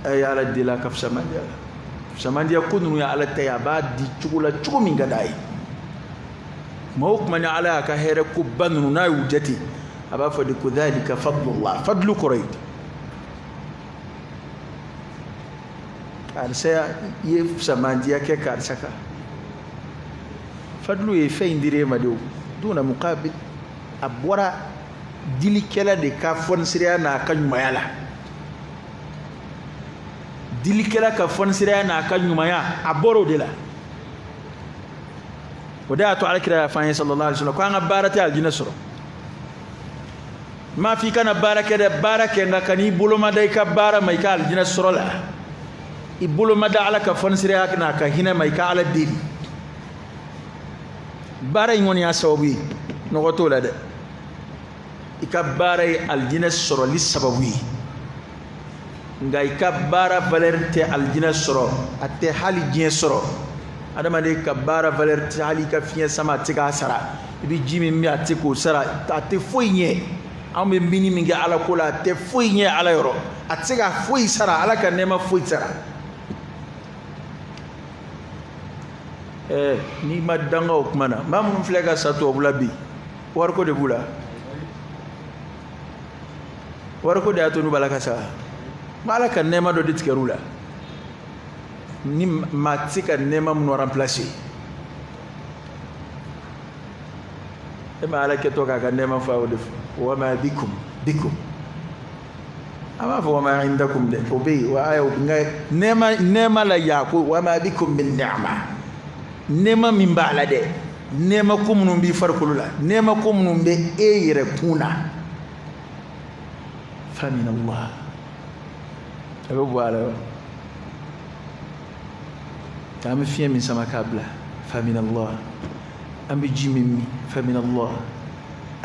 A ye ala deli a ka fisamandiya la. Fisamandiya ko ninnu ye ala ta ye, a b'a di cogo la cogo min ka d'a ye. Kuma o kuma ni ala y'a ka hɛrɛ ko ba ninnu n'a y'u jate, a b'a fɔ de ko dhalika fadlullah. Fadlu kɔrɔ ye karisa ye fisamandiya kɛ karisa kan. Fadlu ye fɛn in dir'e ma de, o duna muqabil, a bɔra dilikɛla de ka fɔnisiriya n'a ka ɲumanya la. Dilikɛla ka fɔnisiriya n'a ka ɲumanya, a bɔra o de la. O de y'a to alakira y'a fɔ an ye sallallahu alaihi wasallam ko an ka baara tɛ alijinɛ sɔrɔ. M'a fɔ i kana baara kɛ dɛ, baara kɛ, nka kan'i bolo ma da i ka baara ma i ka alijinɛ sɔrɔ la. I bolo ma da Ala ka fɔnisireya n'a ka hinɛ ma, i ka Ala deli. Baara in kɔni y'a sababu ye, nɔgɔ t'o la dɛ. I ka baara ye alijinɛ sɔrɔli sababu ye, nka i ka baara valeur tɛ alijinɛ sɔrɔ, a tɛ hali diɲɛ sɔrɔ. Adamaden ka baara valeur tɛ hali i ka fiɲɛ sama, a tɛ k'a sara. I bɛ ji min min, a tɛ k'o sara, a tɛ foyi ɲɛ. Anw bɛ mini min kɛ Ala ko la, a tɛ foyi ɲɛ Ala yɔrɔ, a tɛ se ka foyi sara, Ala ka nɛɛma foyi sara. N'i ma danga o kuma na, maa minnu filɛ ka sa tubabu la bi, wariko de b'u la. Wariko de y'a to n'u b'a la ka sa. Ma Ala ka nɛɛma dɔ de tigɛr'u la, ni maa tɛ se ka nɛɛma minnu remplacer. E ma Ala kɛtɔ k'a ka nɛɛma fɔ, a y'o de fɔ. Wa ma bikum bikum, an b'a fɔ wa ma indakum dɛ, o bɛ yen wa aya, nka nɛɛma nɛɛma la yan ko wa ma bikum min ni'ma, nɛɛma min b'a la dɛ, nɛɛma ko minnu b'i farikolo la, nɛɛma ko minnu bɛ e yɛrɛ kun na, fa min Allah, a bɛ bɔ a la. An bɛ fiɲɛ min sama k'a bila, fa min Allah. An bɛ ji min min, fa min Allah.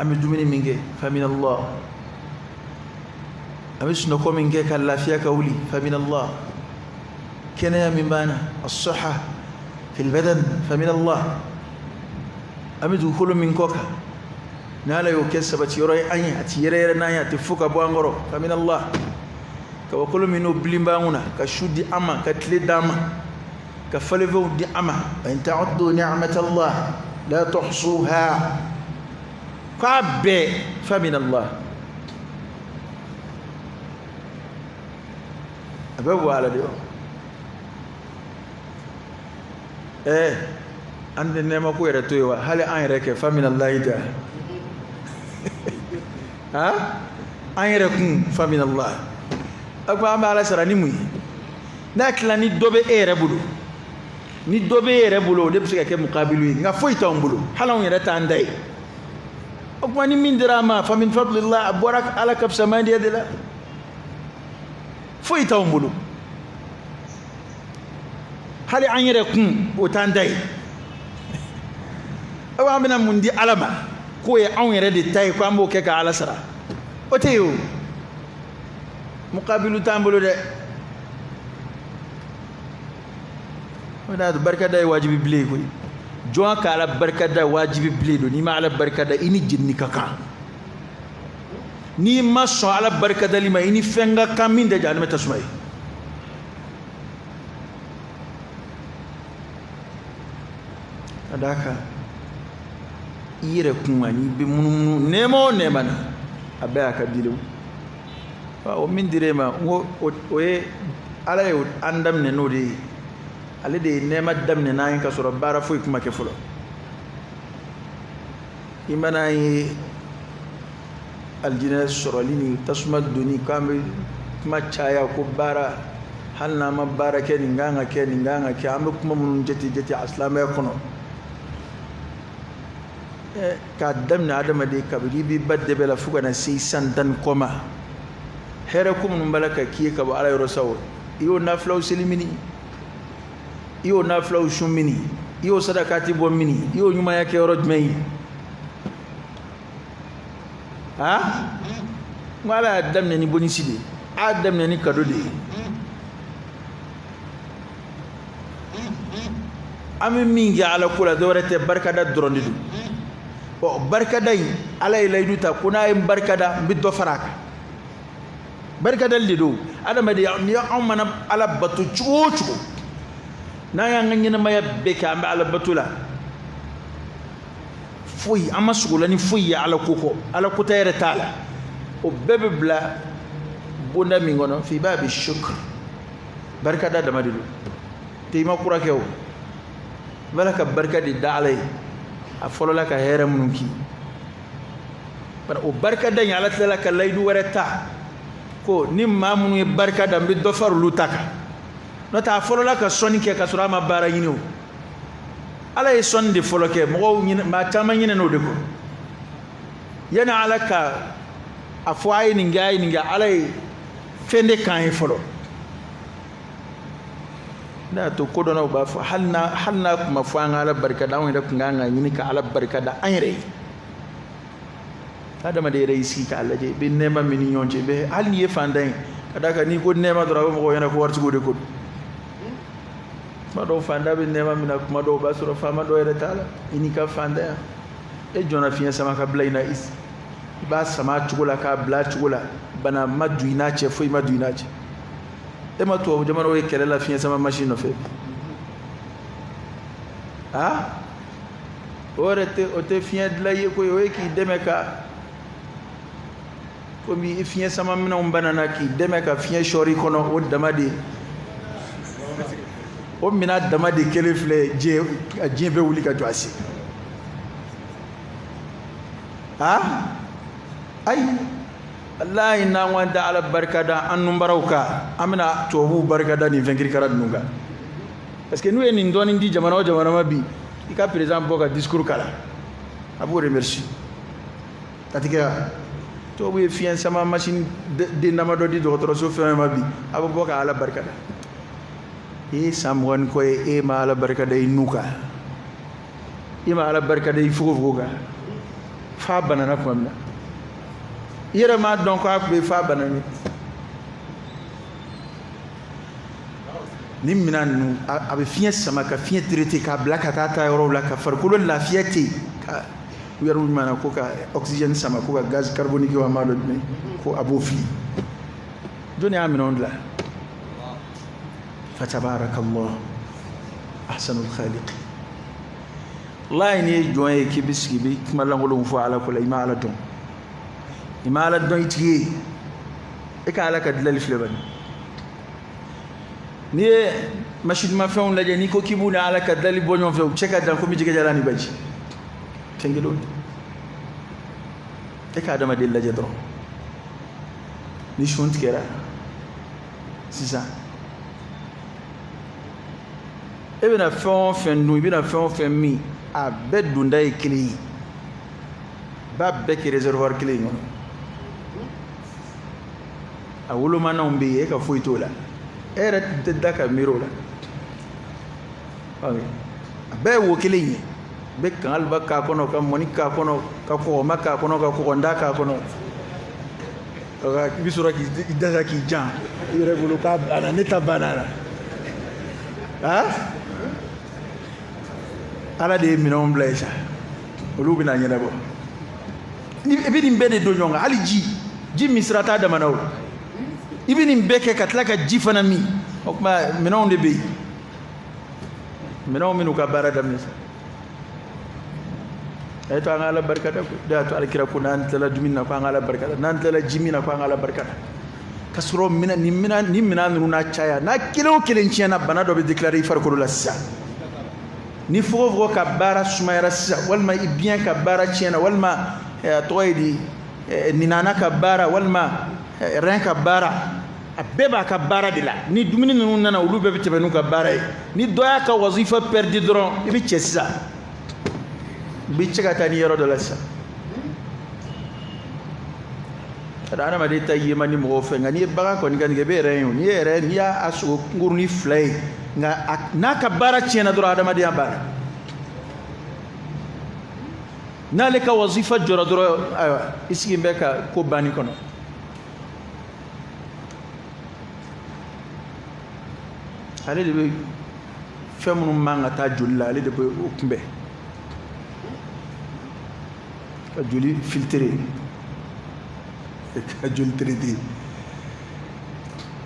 An bɛ dumuni min kɛ, fa min Allah. An bɛ sunɔgɔ min kɛ ka lafiya ka wuli, fa min Allah. Kɛnɛya min b'an na, as-sihha fil badan, fa min Allah. An bɛ dugukolo min kɔ kan, n'Ala y'o kɛ sabati yɔrɔ ye an ye, a ti yɛrɛ yɛrɛ n'an ye, a tɛ fo ka bɔ an kɔrɔ, fa min Allah. Kabakolo min n'o bilen b'an kunna, ka su di an ma, ka tile d'an ma, ka falefɛnw di an ma. In ta'uddu ni'matallah la tuhsuha, k'a bɛɛ fa min Allah, a bɛɛ bɔ Ala de yɔrɔ. An tɛ nɛɛma ko yɛrɛ to yen wa, hali an yɛrɛ kɛ fa min Allahi ta. An yɛrɛ kun fa min Allah. A ko an bɛ Ala sara ni mun ye? N'a tila ni dɔ bɛ e yɛrɛ bolo, ni dɔ bɛ e yɛrɛ bolo, o de bɛ se ka kɛ mukabilu ye, nka foyi t'anw bolo, hali anw yɛrɛ t'an da ye. O tuma ni min dira an ma, fa min fadlillah, a bɔra Ala ka fisamandiya de la. Foyi t'anw bolo, hali an yɛrɛ kun o t'an da ye. Awa an bɛna mun di Ala ma k'o ye anw yɛrɛ de ta ye, ko an b'o kɛ ka Ala sara? O tɛ yen o, mukabilu t'an bolo dɛ. O de y'a to barikada ye wajibi bilen ye koyi. Jɔn ka Ala barikada wajibi bilen don. N'i ma Ala barikada, i ni jenini ka kan. N'i ma sɔn Ala barikadali ma, i ni fɛn ka kan min tɛ jahanama tasuma ye. Ka d'a kan i yɛrɛ kun ani i bɛ munumunu nɛɛma o nɛɛma na, a bɛɛ y'a ka dilenw. O min dir'e ma, n ko o ye Ala ye an daminɛ n'o de ye. Ale de ye nɛɛma daminɛ n'an ye ka sɔrɔ baara foyi kuma kɛ fɔlɔ. I mana an ye alijinɛ sɔrɔli ni tasuma donni, k'an bɛ kuma caya ko baara, hali n'an ma baara kɛ, nin kan ka kɛ, nin kan ka kɛ, an bɛ kuma minnu jate jate a silamɛya kɔnɔ. K'a daminɛ adamaden kabini i b'i ba dɛbɛ la fo ka na se i san 10 kɔ ma, hɛrɛ ko minnu b'a la ka k'i ye ka bɔ Ala yɔrɔ sa, o i y'o nafilaw seli mini, i y'o nafilaw sun mini, i y'o sadakati bɔ mini, i y'o ɲumanya kɛ yɔrɔ jumɛn ye? N ko Ala y'a daminɛ ni bonisi de ye, a y'a daminɛ ni kado de ye. An bɛ min kɛ Ala ko la, dɔwɛrɛ tɛ, barikada dɔrɔn de don. Ɔ barikada in, Ala ye layidu ta ko n'a ye n barikada, n bɛ dɔ fara a kan. Barikadali de don. Adamaden, ni anw mana Ala bato cogo o cogo, n'an y'an ka ɲɛnamaya bɛɛ kɛ an bɛ Ala bato la, foyi an ma sogo la ni foyi ye Ala ko kɔ, Ala ko ta yɛrɛ t'a la. O bɛɛ bɛ bila bonda min kɔnɔ, f'i b'a bɛ shukr, barikada dama de don. Tɛ i ma kura kɛ o, i b'a la ka barika de da Ala ye, a fɔlɔla ka hɛrɛ minnu k'i. Bari o barikada in, Ala tilala ka layidu wɛrɛ ta ko ni maa minnu ye barika da, n bɛ dɔ fara olu ta kan. N'o tɛ a fɔlɔla ka sɔnni kɛ ka sɔrɔ a ma baara ɲini o. Ala ye sɔnni de fɔlɔ kɛ, mɔgɔw ɲinɛ, maa caman ɲinɛna o de kɔ. Yanni Ala ka a fɔ a ye nin kɛ, a ye nin kɛ, Ala ye fɛn de k'an ye fɔlɔ. Ne y'a to kodɔnnaw b'a fɔ hali n'a tun ma fɔ an ka Ala barika da, anw yɛrɛ tun kan ka ɲini ka Ala barika da an yɛrɛ ye. Adamaden yɛrɛ y'i sigi k'a lajɛ, i bɛ nɛɛma min ni ɲɔgɔn cɛ, i bɛ hali n'i ye fantan ye, ka d'a kan n'i ko nɛɛma dɔrɔn a bɛ mɔgɔw ɲɛna ko waritigiw de ko don. Kuma dɔw fantan bɛ nɛɛma min na, kuma dɔw b'a sɔrɔ faama dɔw yɛrɛ t'a la. I n'i ka fantanya, e jɔnna fiɲɛ sama ka bila i na, i b'a sama a cogo la k'a bila a cogo la, bana ma don i n'a cɛ, foyi ma don i n'a cɛ. E ma tubabu jamanaw ye kɛlɛ la fiɲɛ sama mansin nɔfɛ bi? A o yɛrɛ tɛ, o tɛ fiɲɛ dilan ye koyi, o ye k'i dɛmɛ ka komi fiɲɛ sama minɛnw banana k'i dɛmɛ ka fiɲɛ sɔɔri kɔnɔ, o dama de, o minɛn dama de kelen filɛ diɲɛ bɛ wuli ka jɔ a sen. A ayi, walahi n'an ko an tɛ Ala barika da an nunbaraw kan, an bɛna tubabuw barika da nin fɛn kirikara ninnu kan. Parce que n'u ye nin dɔɔnin di jamana o jamana ma bi, i ka président bɔ ka discours kalan, a b'o remercier. A tɛ kɛ wa? Tubabu ye fiɲɛ sama machine den damadɔ di dɔgɔtɔrɔso fɛn fɛn ma bi, a bɛ bɔ ka Ala barika da. I ye san 20 ni kɔ ye, e ma Ala barika da i nu kan, i ma Ala barika da i fogofogo kan, f'a banana tuma min na. I yɛrɛ m'a dɔn k'a tun bɛ f'a banana. Nin minɛn ninnu, a bɛ fiɲɛ sama ka fiɲɛ traité k'a bila ka taa taa yɔrɔw la, ka farikolo lafiya ten, ka u yɛrɛ ɲuman na ko ka oxygène sama, ko ka gaz carbonique wa m'a dɔn jumɛn, ko a b'o fili. Jɔnni y'a minɛnw dilan? Fatabarakallah ahsanul khaliqin. Wallahi n'i ye jɔn ye k'i bɛ sigi i bɛ kuma lankolonw fɔ Ala ko la, i ma Ala dɔn. I ma Ala dɔn i tigi ye. E ka Ala ka dilanli filɛ bani. N'i ye masinimafɛnw lajɛ, n'i ko k'i b'u ni Ala ka dilanli bɔ ɲɔgɔn fɛ, u cɛ ka jan komi jɛgɛjalan ni baji. Fɛn kelenw tɛ. E ka adamaden lajɛ dɔrɔn. Ni sun tigɛra sisan, e bɛna fɛn o fɛn dun, i bɛna fɛn o fɛn min, a bɛɛ donda ye kelen ye. I b'a bɛɛ kɛ réservoir kelen in kɔnɔ. A wolomanaw bɛ yen, e ka foyi t'o la. E yɛrɛ tɛ da ka miiri o la. A bɛɛ ye wo kelen ye. I bɛ kangaliba k'a kɔnɔ, ka mɔni k'a kɔnɔ, ka kɔgɔma k'a kɔnɔ, ka kɔgɔnda k'a kɔnɔ. I bɛ sɔrɔ k'i dasa k'i jan i yɛrɛ bolo k'a banna, ne ta banna la. Ala de ye minɛnw bila yen sa, olu bɛna ɲɛnabɔ. I bɛ nin bɛɛ de don ɲɔgɔn kan, hali ji min sira t'a dama na o. I bɛ nin bɛɛ kɛ ka tila ka ji fana min. O tuma minɛnw de bɛ yen, minɛnw minnu ka baara daminɛ sa. A ye to an ka Ala barika da koyi. De y'a to Alakira ko n'an tilala dumuni na ko an ka Ala barika da, n'an tilala ji min na ko an ka Ala barika da. Ka sɔrɔ nin minɛn ninnu n'a caya, n'a kelen o kelen tiɲɛna, bana dɔ bɛ déclarer i farikolo la sisan. Ni fogofogo ka baara sumayara sisan, walima i biɲɛ ka baara tiɲɛna, walima a tɔgɔ ye di, ninana ka baara, walima rein ka baara, a bɛɛ b'a ka baara de la. Ni dumuni ninnu nana, olu bɛɛ bɛ tɛmɛ n'u ka baara ye. Ni dɔ y'a ka wazifa perdu dɔrɔn, i bɛ cɛ sisan, i bɛ cɛ ka taa ni yɔrɔ dɔ la sisan. Adamaden ta ye man di mɔgɔw fɛ, nka n'i ye bagan kɔni ka nin kɛ, i bɛ yɛrɛ ye o. N'i ye yɛrɛ, n'i y'a sogo kunkurunin 2 ye, nka n'a ka baara tiɲɛna dɔrɔn, adamadenya banna. N'ale ka wazifa jɔra dɔrɔn, ayiwa, i sigi bɛ ka ko banni kɔnɔ. Ale de bɛ fɛn minnu man ka taa joli la, ale de bɛ o kunbɛn, ka joli filtrer, ka joli traiter.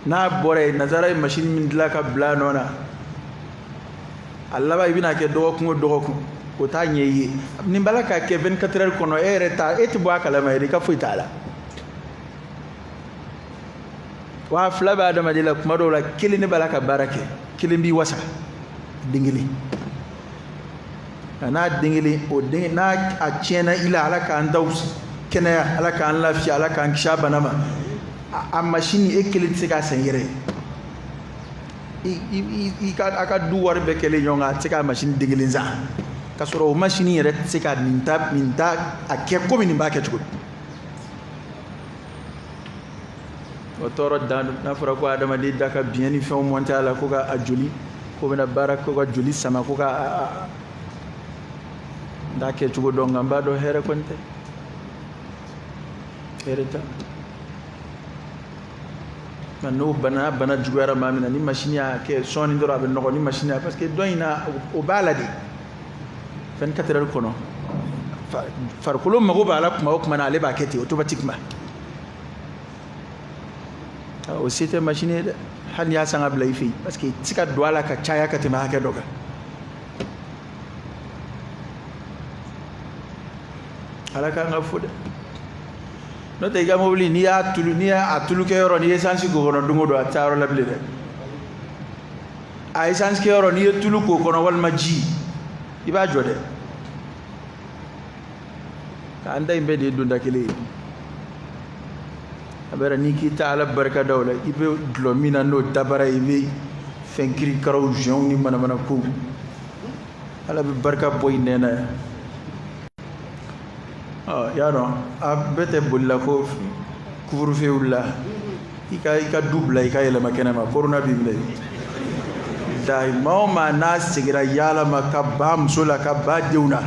N'a bɔra yen, nazara ye machine min dilan ka bila a nɔ na, a laban i bɛna kɛ dɔgɔkun o dɔgɔkun, o t'a ɲɛ i ye. Nin b'a la k'a kɛ 24 heures kɔnɔ, e yɛrɛ ta, e tɛ bɔ a kalama yɛrɛ, i ka foyi t'a la. Wa 2 bɛ adamaden la, kuma dɔw la kelen de b'a la ka baara kɛ, kelen b'i wasa, den kelen. Nka n'a den kelen, o den n'a a tiɲɛna i la, Ala k'an daw kɛnɛya, Ala k'an lafiya, Ala k'an kisi a bana ma. A masini e kelen tɛ se k'a san i yɛrɛ ye. I ka a ka du wari bɛɛ kɛlen ɲɔgɔn kan, a tɛ se k'a masini den kelen san. K'a sɔrɔ o masini yɛrɛ tɛ se ka nin ta a kɛ komi nin b'a kɛ cogo di. O tɔɔrɔ dan don. N'a fɔra ko adamaden da ka biɲɛ ni fɛnw mɔntɛ a la, ko ka a joli Ko bɛna baara ko ka joli sama ko ka n t'a kɛ cogo dɔn nka n b'a dɔn hɛrɛ kɔni tɛ hɛrɛ t'a nka n'o bana bana juguyara maa min na ni machine y'a kɛ sɔɔni dɔrɔn a bɛ nɔgɔ ni machine y'a parce que dɔ in na o b'a la de 24 heures kɔnɔ farikolo mago b'a la kuma o kuma na ale b'a kɛ ten automatiquement o se tɛ machine ye dɛ hali n'i y'a san ka bila i fɛ yen parce que i tɛ se ka don a la ka caya ka tɛmɛ hakɛ dɔ kan ala k'an ka fo dɛ n'o tɛ i ka mobili n'i y'a tulu n'i y'a tulu kɛ yɔrɔ n'i ye esansi k'o kɔnɔ don o don a tɛ taa yɔrɔ la bilen dɛ a esansi kɛ yɔrɔ n'i ye tulu k'o kɔnɔ walima ji i b'a jɔ dɛ k'an ta in bɛɛ de ye donda kelen ye a bɛra n'i k'i ta ala barika da o la i bɛ dulɔ min na n'o dabara i bɛ fɛn kirikaraw zɔnw ni manamana kow ala bɛ barika bɔ i nɛn na yan ɔ y'a dɔn a bɛɛ tɛ boli la ko couvre-feu wulila i ka du bila i ka yɛlɛma kɛnɛ ma corona b'i minɛ dayi maa o maa n'a seginna yaala ma ka ba muso la ka ba denw na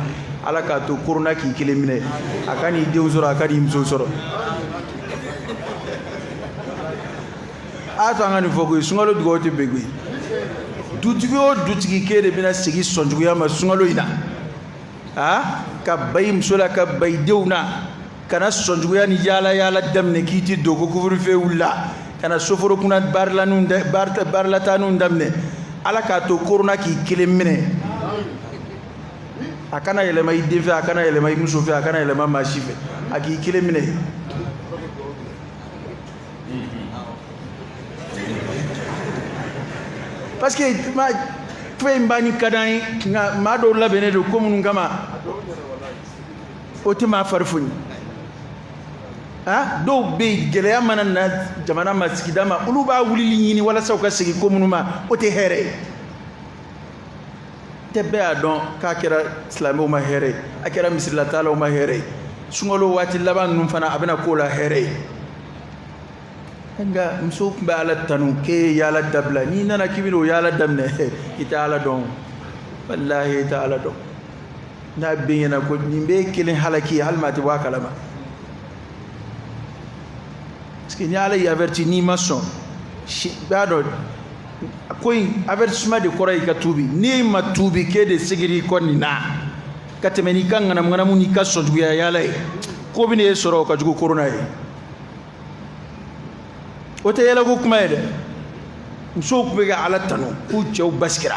ala k'a to corona k'i kelen minɛ a ka n'i denw sɔrɔ a ka n'i muso sɔrɔ a to an ka nin fɔ koyi sunkalo dugawu tɛ bɛn koyi dutigi o dutigi k'e de bɛna segin sɔnjuguya ma sunkalo in na a ka ba i muso la ka ba i denw na ka na sɔnjuguya ni yaala yaala daminɛ k'i ti don ko couvre-feu wulila ka na soforo kunna barilataaniw daminɛ ala k'a to korona k'i kelen minɛ a kana yɛlɛma i den fɛ a kana yɛlɛma i muso fɛ a kana yɛlɛma maa si fɛ a k'i kelen minɛ parce que fɛn in banni ka d'an ye nka maa dɔw labɛnnen don ko minnu kama o tɛ maa fari foni ah dɔw bɛ yen gɛlɛya mana na jamana ma sigida ma olu b'a wulili ɲini walasa u ka segin ko minnu ma o tɛ hɛrɛ ye tɛ bɛɛ y'a dɔn k'a kɛra silamɛw ma hɛrɛ ye a kɛra misirilatalaw ma hɛrɛ ye sunkalo waati laban ninnu fana a bɛna k'o la hɛrɛ ye nka musow tun bɛ ala tanu k'e ye yaala dabila n'i nana k'i bɛna o yaala daminɛ i tɛ ala dɔn walahi i tɛ ala dɔn n'a bɛ ɲɛna ko nin bɛ kelen halaki hali maa tɛ bɔ a kalama parce que ni ala y'i averti n'i ma sɔn i b'a dɔn ko in avertissement de kɔrɔ y'i ka tuubi n'i ma tuubi k'e de seginna i kɔ nin na ka tɛmɛ n'i ka ŋanamuŋanamu n'i ka sɔnjuguya yaala ye ko bɛ n'e sɔrɔ o ka jugu korona ye o tɛ yɛlɛko kuma ye dɛ musow tun bɛ ka ala tanu k'u cɛw basigira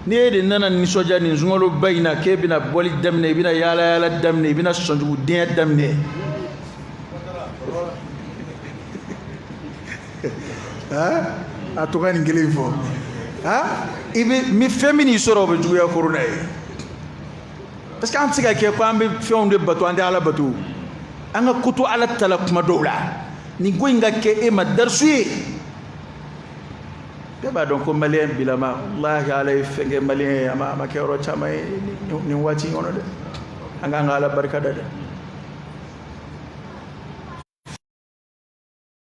n'e de nana nisɔndiya nin sunkaloba in na k'e bɛna bɔli daminɛ i bɛna yaala yaala daminɛ i bɛna sɔnjugudenya daminɛ a to ka nin kelen fɔ i bɛ ni fɛn min y'i sɔrɔ o bɛ juguya korona ye parce que an tɛ se ka kɛ ko an bɛ fɛnw de bato an tɛ ala bato an ka ko to ala ta la kuma dɔw la nin ko in ka kɛ e ma darisu ye bɛɛ b'a dɔn ko maliyɛn bilama walahi ala ye fɛn kɛ maliyɛn ye a ma kɛ yɔrɔ caman ye nin waati in kɔnɔ dɛ an k'an ka ala barika da dɛ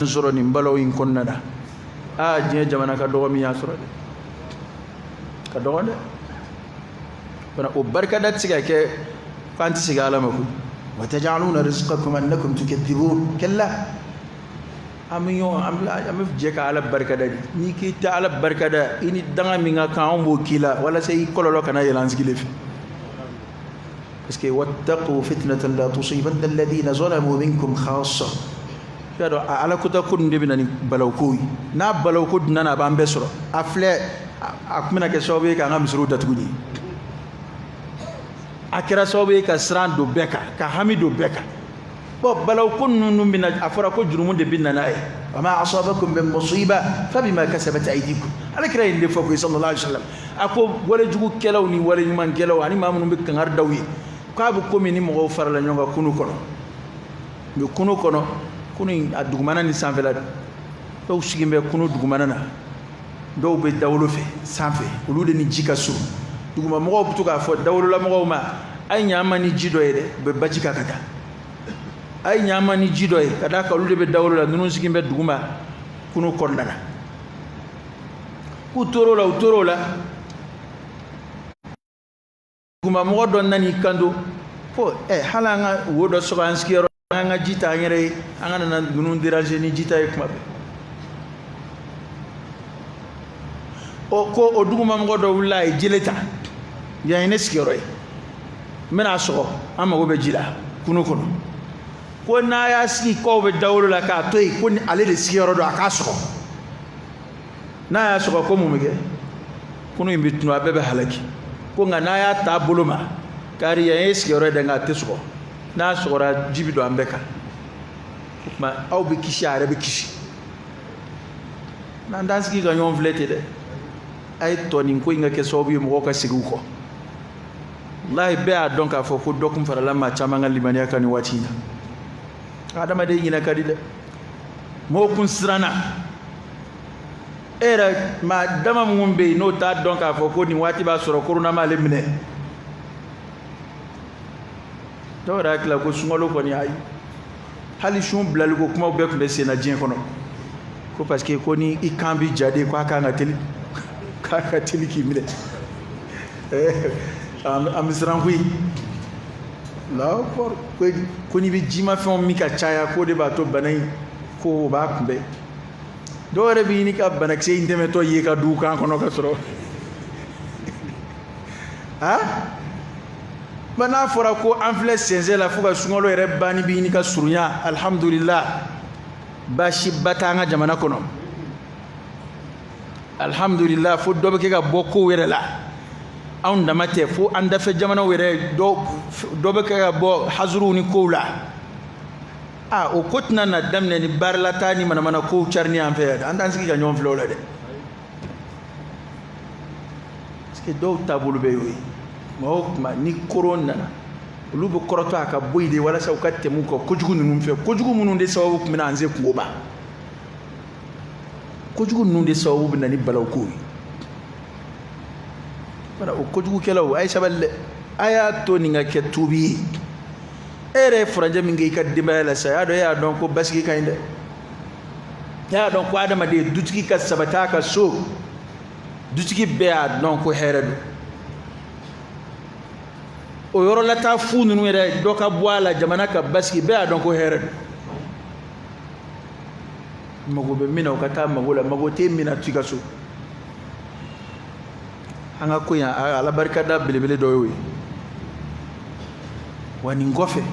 sɔrɔ nin balaw in kɔnɔna na aa diɲɛ jamana ka dɔgɔ min y'a sɔrɔ dɛ ka dɔgɔ dɛ fana o barikada tɛ se ka kɛ k'an tɛ segin ala ma koyi wa tajaluna rizqakum annakum tukadhibun kalla an bɛ ɲɔgɔn an bɛ jɛ ka ala barikada de n'i k'i tɛ ala barikada i ni danga min ka kan anw b'o k'i la walasa i kɔlɔlɔ kana yɛlɛ an sigilen fɛ parce que wattaqu fitnatan la tusibanna alladhina zalamu minkum khassa i y'a dɔn a ala kota ko ninnu de bɛ na ni balawko ye n'a balawko dunna na a b'an bɛɛ sɔrɔ a filɛ a tun bɛna kɛ sababu ye k'an ka misiriw datugu nin a kɛra sababu ye ka siran don bɛɛ kan ka hami don bɛɛ kan bon balawko ninnu bɛna a fɔra ko jurumu de bɛ na n'a ye wa ma asabakum min musiba fabima kasabat aydikum ala kira ye nin de fɔ koyi sallallahu alaihi wa sallam a ko walejugukɛlaw ni waleɲumankɛlaw ani maa minnu bɛ kangari d'aw ye k'a bɛ komi ni mɔgɔw farala ɲɔgɔn kan kunu kɔnɔ mɛ kunu kɔnɔ kunu in a dugumana ni sanfɛla don dɔw sigilen bɛ kunu dugumana na dɔw bɛ dawolo fɛ sanfɛ olu de ni ji ka surun dugumamɔgɔw bɛ to k'a fɔ dawololamɔgɔw ma a ye ɲ'an ma ni ji dɔ ye dɛ u bɛ baji kan ka taa a ye ɲ'an ma ni ji dɔ ye ka d'a kan olu de bɛ dawolo la ninnu sigilen bɛ duguma kunu kɔnɔna na K'u tor'o la, u tor'o la, dugumamɔgɔ dɔ nan'i kanto ko hali an ka wo dɔ sɔgɔ an sigiyɔrɔ, an ka ji ta an yɛrɛ ye, an kana na ninnu déranger ni ji ta ye kuma bɛɛ. O ko o dugumamɔgɔ dɔ wulila, a ye jele ta, yan ye ne sigiyɔrɔ ye, n bɛna a sɔgɔ, an mago bɛ ji la kunun kɔnɔ. Ko n'a y'a sigi k'aw bɛ dawolo la k'a to yen, ko ni ale de sigiyɔrɔ don, a k'a sɔgɔ. N'a y'a sɔgɔ, ko mun bɛ kɛ? Kunun in bɛ tunu, a bɛɛ bɛ halaki. Ko nka n'a y'a ta bolo ma, kari yan ye sigiyɔrɔ ye dɛ, nka a tɛ sɔgɔ, n'a sɔgɔra ji bɛ don an bɛɛ kan, o tuma aw bɛ kisi, a yɛrɛ bɛ kisi. N'an t'an sigi ka ɲɔgɔn filɛ ten dɛ, a ye tɔ nin ko in ka kɛ sababu ye mɔgɔw ka segin u kɔ. Walahi, bɛɛ y'a dɔn k'a fɔ ko dɔ kun farala maa caman ka limaniya kan nin waati in na. Adamaden ɲinɛ ka di dɛ, mɔgɔw kun siranna. E yɛrɛ maa dama minnu bɛ yen n'o t'a dɔn k'a fɔ ko nin waati b'a sɔrɔ korona m'ale minɛ, dɔw yɛrɛ hakili la ko sunkalo kɔni, ayi, hali sun bilali ko kumaw bɛɛ tun bɛ sen na diɲɛ kɔnɔ, ko parce que ko ni i kan bi ja de, k'a kan ka teli, k'a ka teli k'i minɛ. An bɛ siran koyi. Allahu akbar. Ko n'i bɛ jimafɛnw min ka caya, k'o de b'a to bana in ko o b'a kunbɛn. Dɔw yɛrɛ bɛ ɲini ka banakisɛ in tɛmɛtɔ ye ka du kan kɔnɔ ka sɔrɔ ba n'a fɔra ko an filɛ sɛnsɛn la fo ka sunkalo yɛrɛ banni bɛ ɲini ka surunya. Alhamdulillah, baasiba t'an ka jamana kɔnɔ, alhamdulillah, fo dɔ bɛ kɛ ka bɔ kow yɛrɛ la. Anw dama tɛ, fo an dafɛ jamanaw yɛrɛ dɔ bɛ kɛ ka bɔ hazuruw ni kow la. O ko tɛna na daminɛ ni baaralata ni manamana kow carinni an fɛ yan. An t'an sigi ka ɲɔgɔn filɛ o la dɛ, parce que dɔw taabolo bɛ y'o ye. Tuma o tuma ni koron nana, olu bɛ kɔrɔtɔ a ka bɔ yen de walasa u ka tɛmɛ u kan kojugu ninnu fɛ, kojugu minnu de sababu tun bɛna an se kungo ma, kojugu ninnu de sababu bɛ na ni balawu kow ye. Wala o kojugukɛlaw, a ye sabali dɛ, a y'a to nin ka kɛ tuubi ye. E yɛrɛ ye furancɛ min kɛ i ka denbaya la sisan, e y'a dɔn ko basigi ka ɲi dɛ, e y'a dɔn ko adamaden dutigi ka sabati a ka so, dutigi bɛɛ y'a dɔn ko hɛrɛ don. O yɔrɔ la taa fu ninnu yɛrɛ dɔ ka bɔ a la, jamana ka basigi, bɛɛ y'a dɔn ko hɛrɛ don. Mago bɛ min na, o ka taa mago la, mago tɛ min na, to i ka so. An ka ko in, ala barikada belebele dɔ y'o ye. Wa nin kɔfɛ,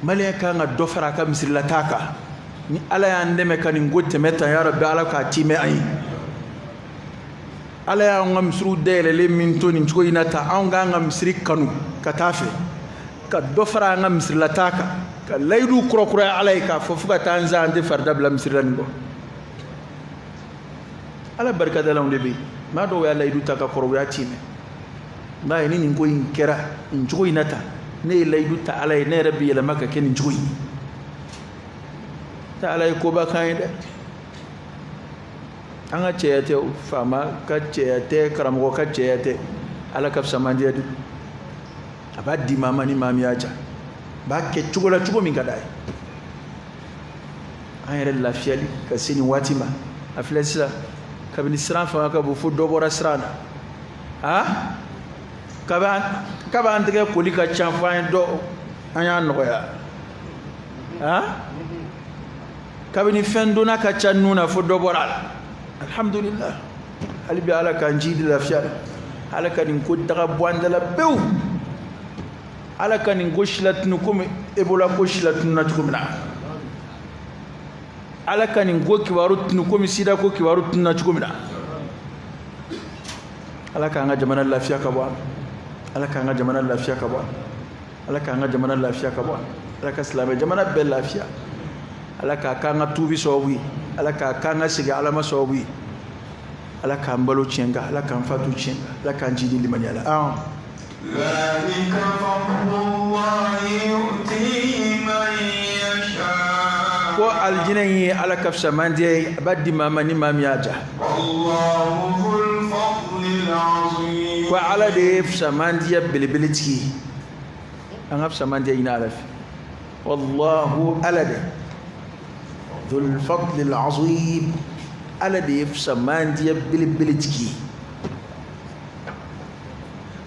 maliyɛn kan ka dɔ fara a ka misirilata kan. Ni ala y'an dɛmɛ ka nin ko tɛmɛ tan, ya rabbi, ala k'a timɛ an ye. Ala y'an ka misiriw dayɛlɛlen min to nin cogo in na tan, anw k'an ka misiri kanu ka taa fɛ, ka dɔ fara an ka misirilata kan, ka layidu kurakuraya ala ye k'a fɔ fo ka taa an sa, an tɛ farida bila misiri la nin kɔ. Ala barikadalanw de bɛ yen. Maa dɔw y'a layidu ta ka kɔrɔ, u y'a timɛ. N'a ye ni nin ko in kɛra nin cogo in na tan, ne ye layidu ta ala ye, ne yɛrɛ bɛ yɛlɛma ka kɛ nin cogo in ye. Ala ye koba k'an ye dɛ. An ka cɛya tɛ, faama ka cɛya tɛ, karamɔgɔ ka cɛya tɛ, ala ka fisamandiya de. A b'a di maa ma ni maa min y'a ja, a b'a kɛ cogo la cogo min ka d'a ye. An yɛrɛ lafiyali ka se nin waati ma, a filɛ sisan, kabini siran fanga ka bon fo dɔ bɔra siran na. Kabi an tɛgɛ koli ka ca fo an ye dɔ, an y'a nɔgɔya. Kabini fɛn donna ka ca nun na fo dɔ bɔra a la. Alhamdulillah, hali bi ala k'an jidi lafiya la, ala ka nin ko daga bɔ an da la pewu, ala ka nin ko silatunu komi Ebola ko silatununa cogo min na, ala ka nin ko kibaru tunu komi sida ko kibaru tununa cogo min na. Ala k'an ka jamana lafiya ka bɔ a, ala k'an ka jamana lafiya ka bɔ a, ala k'an ka jamana lafiya ka bɔ a, ala ka silamɛ jamana bɛɛ lafiya, ala k'a k'an ka tuubi sababu ye, ala k'a k'an ka segin ala ma sababu ye, ala k'an balo tiɲɛ kan, ala k'an fatu tiɲɛ kan, ala k'an jidi limaniya la. Ko alijinɛ in ye ala ka fisamandiya ye, a b'a di maa ma ni maa min y'a ja. Ko ala de ye fisamandiya belebele tigi ye, an ka fisamandiya ɲini ala fɛ. Wallahu, ala de dhul fadli al-azim, Ala de ye fisamandiya belebele tigi ye.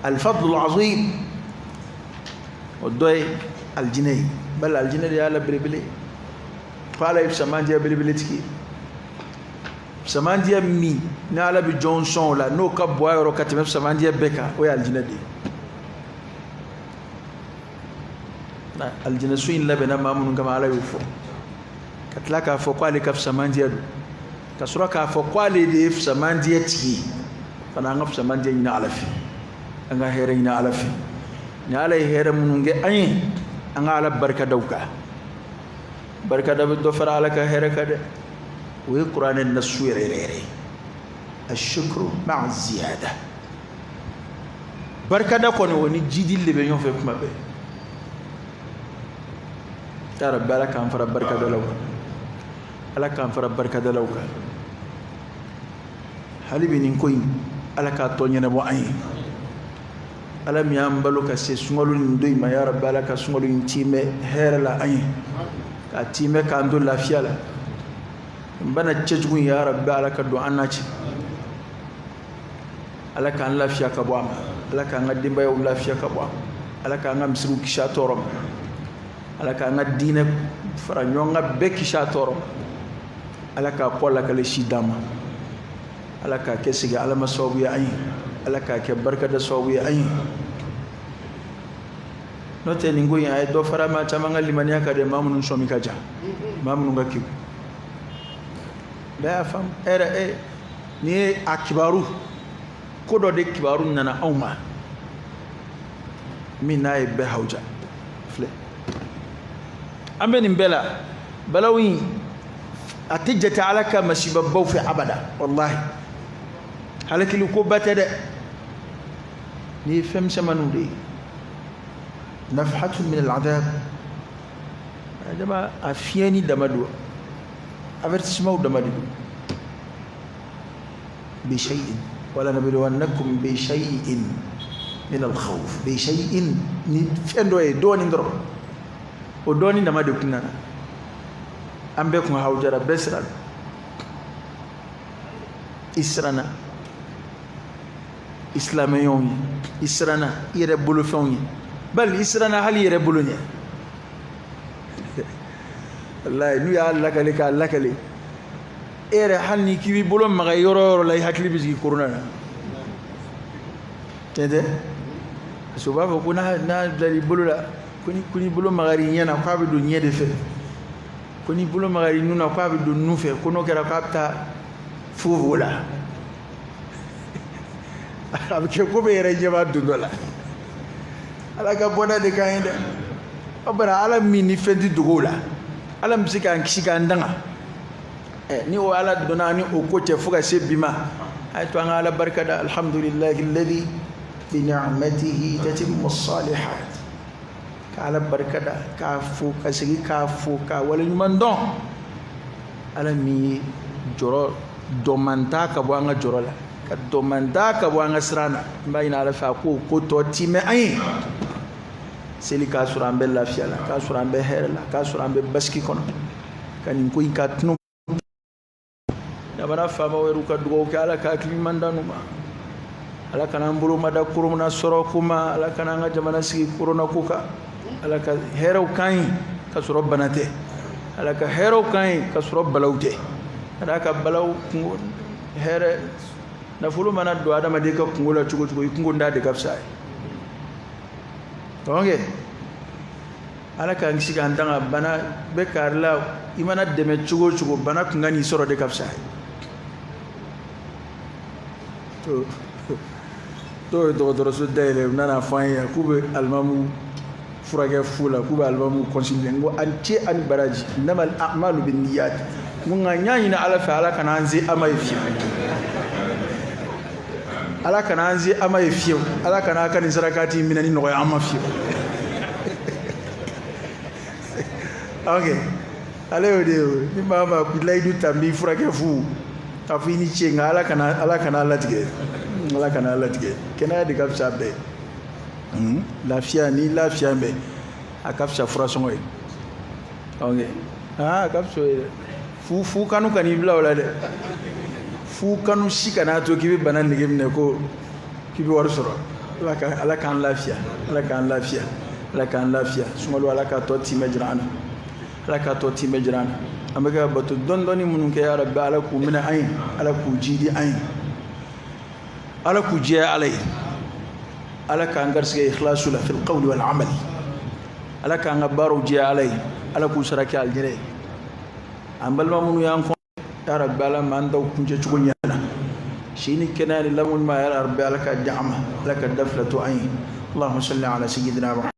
Alfadlu azim, o dɔ ye alijinɛ ye, bali alijinɛ de y'Ala belebele ye. Ko Ala ye fisamandiya belebele tigi ye, fisamandiya min ni Ala bɛ jɔn sɔn o la, n'o ka bon a yɔrɔ ka tɛmɛ fisamandiya bɛɛ kan, o ye alijinɛ de ye. Alijinɛ so in labɛnna maa minnu kama, Ala y'o fɔ, ka tila k'a fɔ k'ale ka fisamandiya don, ka sɔrɔ k'a fɔ k'ale de ye fisamandiya tigi ye. Fana an ka fisamandiya ɲini Ala fɛ, an ka hɛrɛ ɲini Ala fɛ. Ni Ala ye hɛrɛ minnu kɛ an ye, an ka Ala barika da u kan. Barika da bɛ dɔ fara Ala ka hɛrɛ kan dɛ. O ye kuranɛ nasu yɛrɛ yɛrɛ yɛrɛ ye. Ashukru ma'a ziyada. Barikada kɔni, o ni jidili de bɛ ɲɔgɔn fɛ kuma bɛɛ. Ya Rabbi, Ala k'an fara barikadalaw kan, Ala k'an fara barikadalaw kan. Hali bi nin ko in, Ala k'a tɔ ɲɛnabɔ an ye. Ala min y'an balo ka se sunkalo nin don in ma, ya Rabbi, Ala ka sunkalo in tiimɛ hɛrɛ la an ye, k'a tiimɛ k'an to lafiya la. N bana cɛjugu in, ya Rabbi, Ala ka don an n'a cɛ. Ala k'an lafiya ka bɔ a ma, Ala k'an ka denbayaw lafiya ka bɔ a ma, Ala k'an ka misiriw kisi a tɔɔrɔ ma, Ala k'an ka diinɛ fara ɲɔgɔn kan bɛɛ kisi a tɔɔrɔ ma. Ala k'a kɔ lakale si d'an ma, Ala k'a kɛ sigi Ala ma sababu ye an ye, Ala k'a kɛ barikada sababu ye an ye. N'o tɛ, nin ko in a ye dɔ fara maa caman ka limaniya kan dɛ. Maa minnu sɔmi ka jan, maa minnu ka kegun, bɛɛ y'a faamu. E yɛrɛ, e nin ye a kibaru ko dɔ de kibaru nana anw ma min n'a ye bɛɛ hawuja filɛ. An bɛ nin bɛɛ la, balawu in a tɛ jate Ala ka masibabaw fɛ abada. Walahi, halakili koba tɛ dɛ. Nin ye fɛn misɛnmaninw de ye, nafhatun min al-adab. Jama, a fiɲɛni dama don, avertissement dama de don. Bi shay'in wala nabluwannakum bi shay'in min al-khawf, bi shay'in, ni fɛn dɔ ye dɔɔnin dɔrɔn, o dɔɔnin dama de kun nana, an bɛɛ kun hawujara, bɛɛ siranna. I siranna i silamɛɲɔgɔnw ye, i siranna i yɛrɛ bolofɛnw ye, bali i siranna hali i yɛrɛ bolo ɲɛ. Walayi, n'u y'a lakale k'a lakale, e yɛrɛ, hali ni k'i b'i bolo maga yɔrɔ o yɔrɔ la, i hakili bɛ jigin korona na. Tiɲɛ tɛ? Parce que u b'a fɔ ko n'a bilal'i bolo la, ko n'i bolo magar'i ɲɛ na, k'a bɛ don ɲɛ de fɛ, ko n'i bolo magar'i nun na, k'a bɛ don nun fɛ, ko n'o kɛra, k'a bɛ taa fogofogo la. A bɛ kɛ ko bɛ yɛrɛ ɲɛ b'a don dɔ la. Ala ka bɔda de k'an ye dɛ. O bara Ala min ni fɛn tɛ dogo o la, Ala min bɛ se k'an kisi k'an danga ɛ, ni o Ala donna ni o ko cɛ fo ka se bi ma, a ye to an ka Ala barika da. Alhamdulillahi alladhi bi ni'matihi tatimmu salihat. Ka Ala barika da, k'a fo, ka segin k'a fo, k'a waleɲuman dɔn. Ala min ye jɔrɔ dɔmanta ka bɔ an ka jɔrɔ la, ka dɔmanta ka bɔ an ka siran na, n b'a ɲini Ala fɛ a k'o ko tɔ timɛ an ye. Seli k'a sɔrɔ an bɛ lafiya la, k'a sɔrɔ an bɛ hɛrɛ la, k'a sɔrɔ an bɛ basigi kɔnɔ, ka nin ko in ka tunu. Jamana faamaw yɛrɛ ka dugawu kɛ, Ala ka hakili ɲuman d'an ma. Ala kana an bolo ma da korona sɔrɔ ko ma, Ala kana an ka jamana sigi korona ko kan. Ala ka hɛrɛw k'an ye ka sɔrɔ bana tɛ, Ala ka hɛrɛw k'an ye ka sɔrɔ balaw tɛ. Ka d'a ka balaw kungo, hɛrɛ nafolo mana don adamaden ka kungo la cogo cogo, i kungo da de ka fisa ye. Donc Ala k'an kisi k'an tanga. Bana bɛ kari la, i mana dɛmɛ cogo o cogo, bana kun ka n'i sɔrɔ de ka fisa ye. Dɔw ye dɔgɔtɔrɔso dayɛlɛ, u nana fɔ an ye k'u bɛ alimamu furakɛ fu la, k'u bɛ alimamu consulter. N ko ani ce ani baraji, innamal a'malu binniyat. N ko nka n y'a ɲini Ala fɛ, Ala kana an se ama ye fiyewu, Ala kana an se ama ye fiyewu, Ala kana a ka nin sarakati minɛni nɔgɔya an ma fiyewu. Ok, ale y'o de ye. O ni maa ma layidu ta n b'i furakɛ fu, k'a fɔ i ni ce, nka Ala kana latigɛ, Ala kana latigɛ. Kɛnɛya de ka fisa bɛɛ ye. Lafiya ni lafiya bɛ, a ka fisa furasɔngɔ ye. Ok, aa, a ka fisa o ye dɛ. Fu fu kanu ka n'i bila o la dɛ. Fu kanu si kana to k'i bɛ bana nege minɛ ko k'i bɛ wari sɔrɔ. Ala k'an lafiya, Ala k'an lafiya, Ala k'an lafiya. Sunkalo, Ala k'a tɔ timɛ jira an na, Ala k'a tɔ timɛ jira an na. An bɛ ka bato dɔɔni dɔɔni minnu kɛ, ya Rabbi, Ala k'u minɛ an ye, Ala k'u jidi an ye, Ala k'u jɛya Ala ye. Ala k'an garisɛgɛ ikhlasu la fil qawli wal amali. Ala k'an ka baaraw jɛya Ala ye, Ala k'u sara kɛ alijinɛ ye. An balima minnu y'an kɔn, ya Rabbi, Ala m'an daw kuncɛ cogo ɲɛ na, si ni kɛnɛya ni lamɔ ɲuman, ya Rabbi, Ala ka di an ma, Ala ka da fila to an ye. Allahumma salli ala sayyidina Muhammad.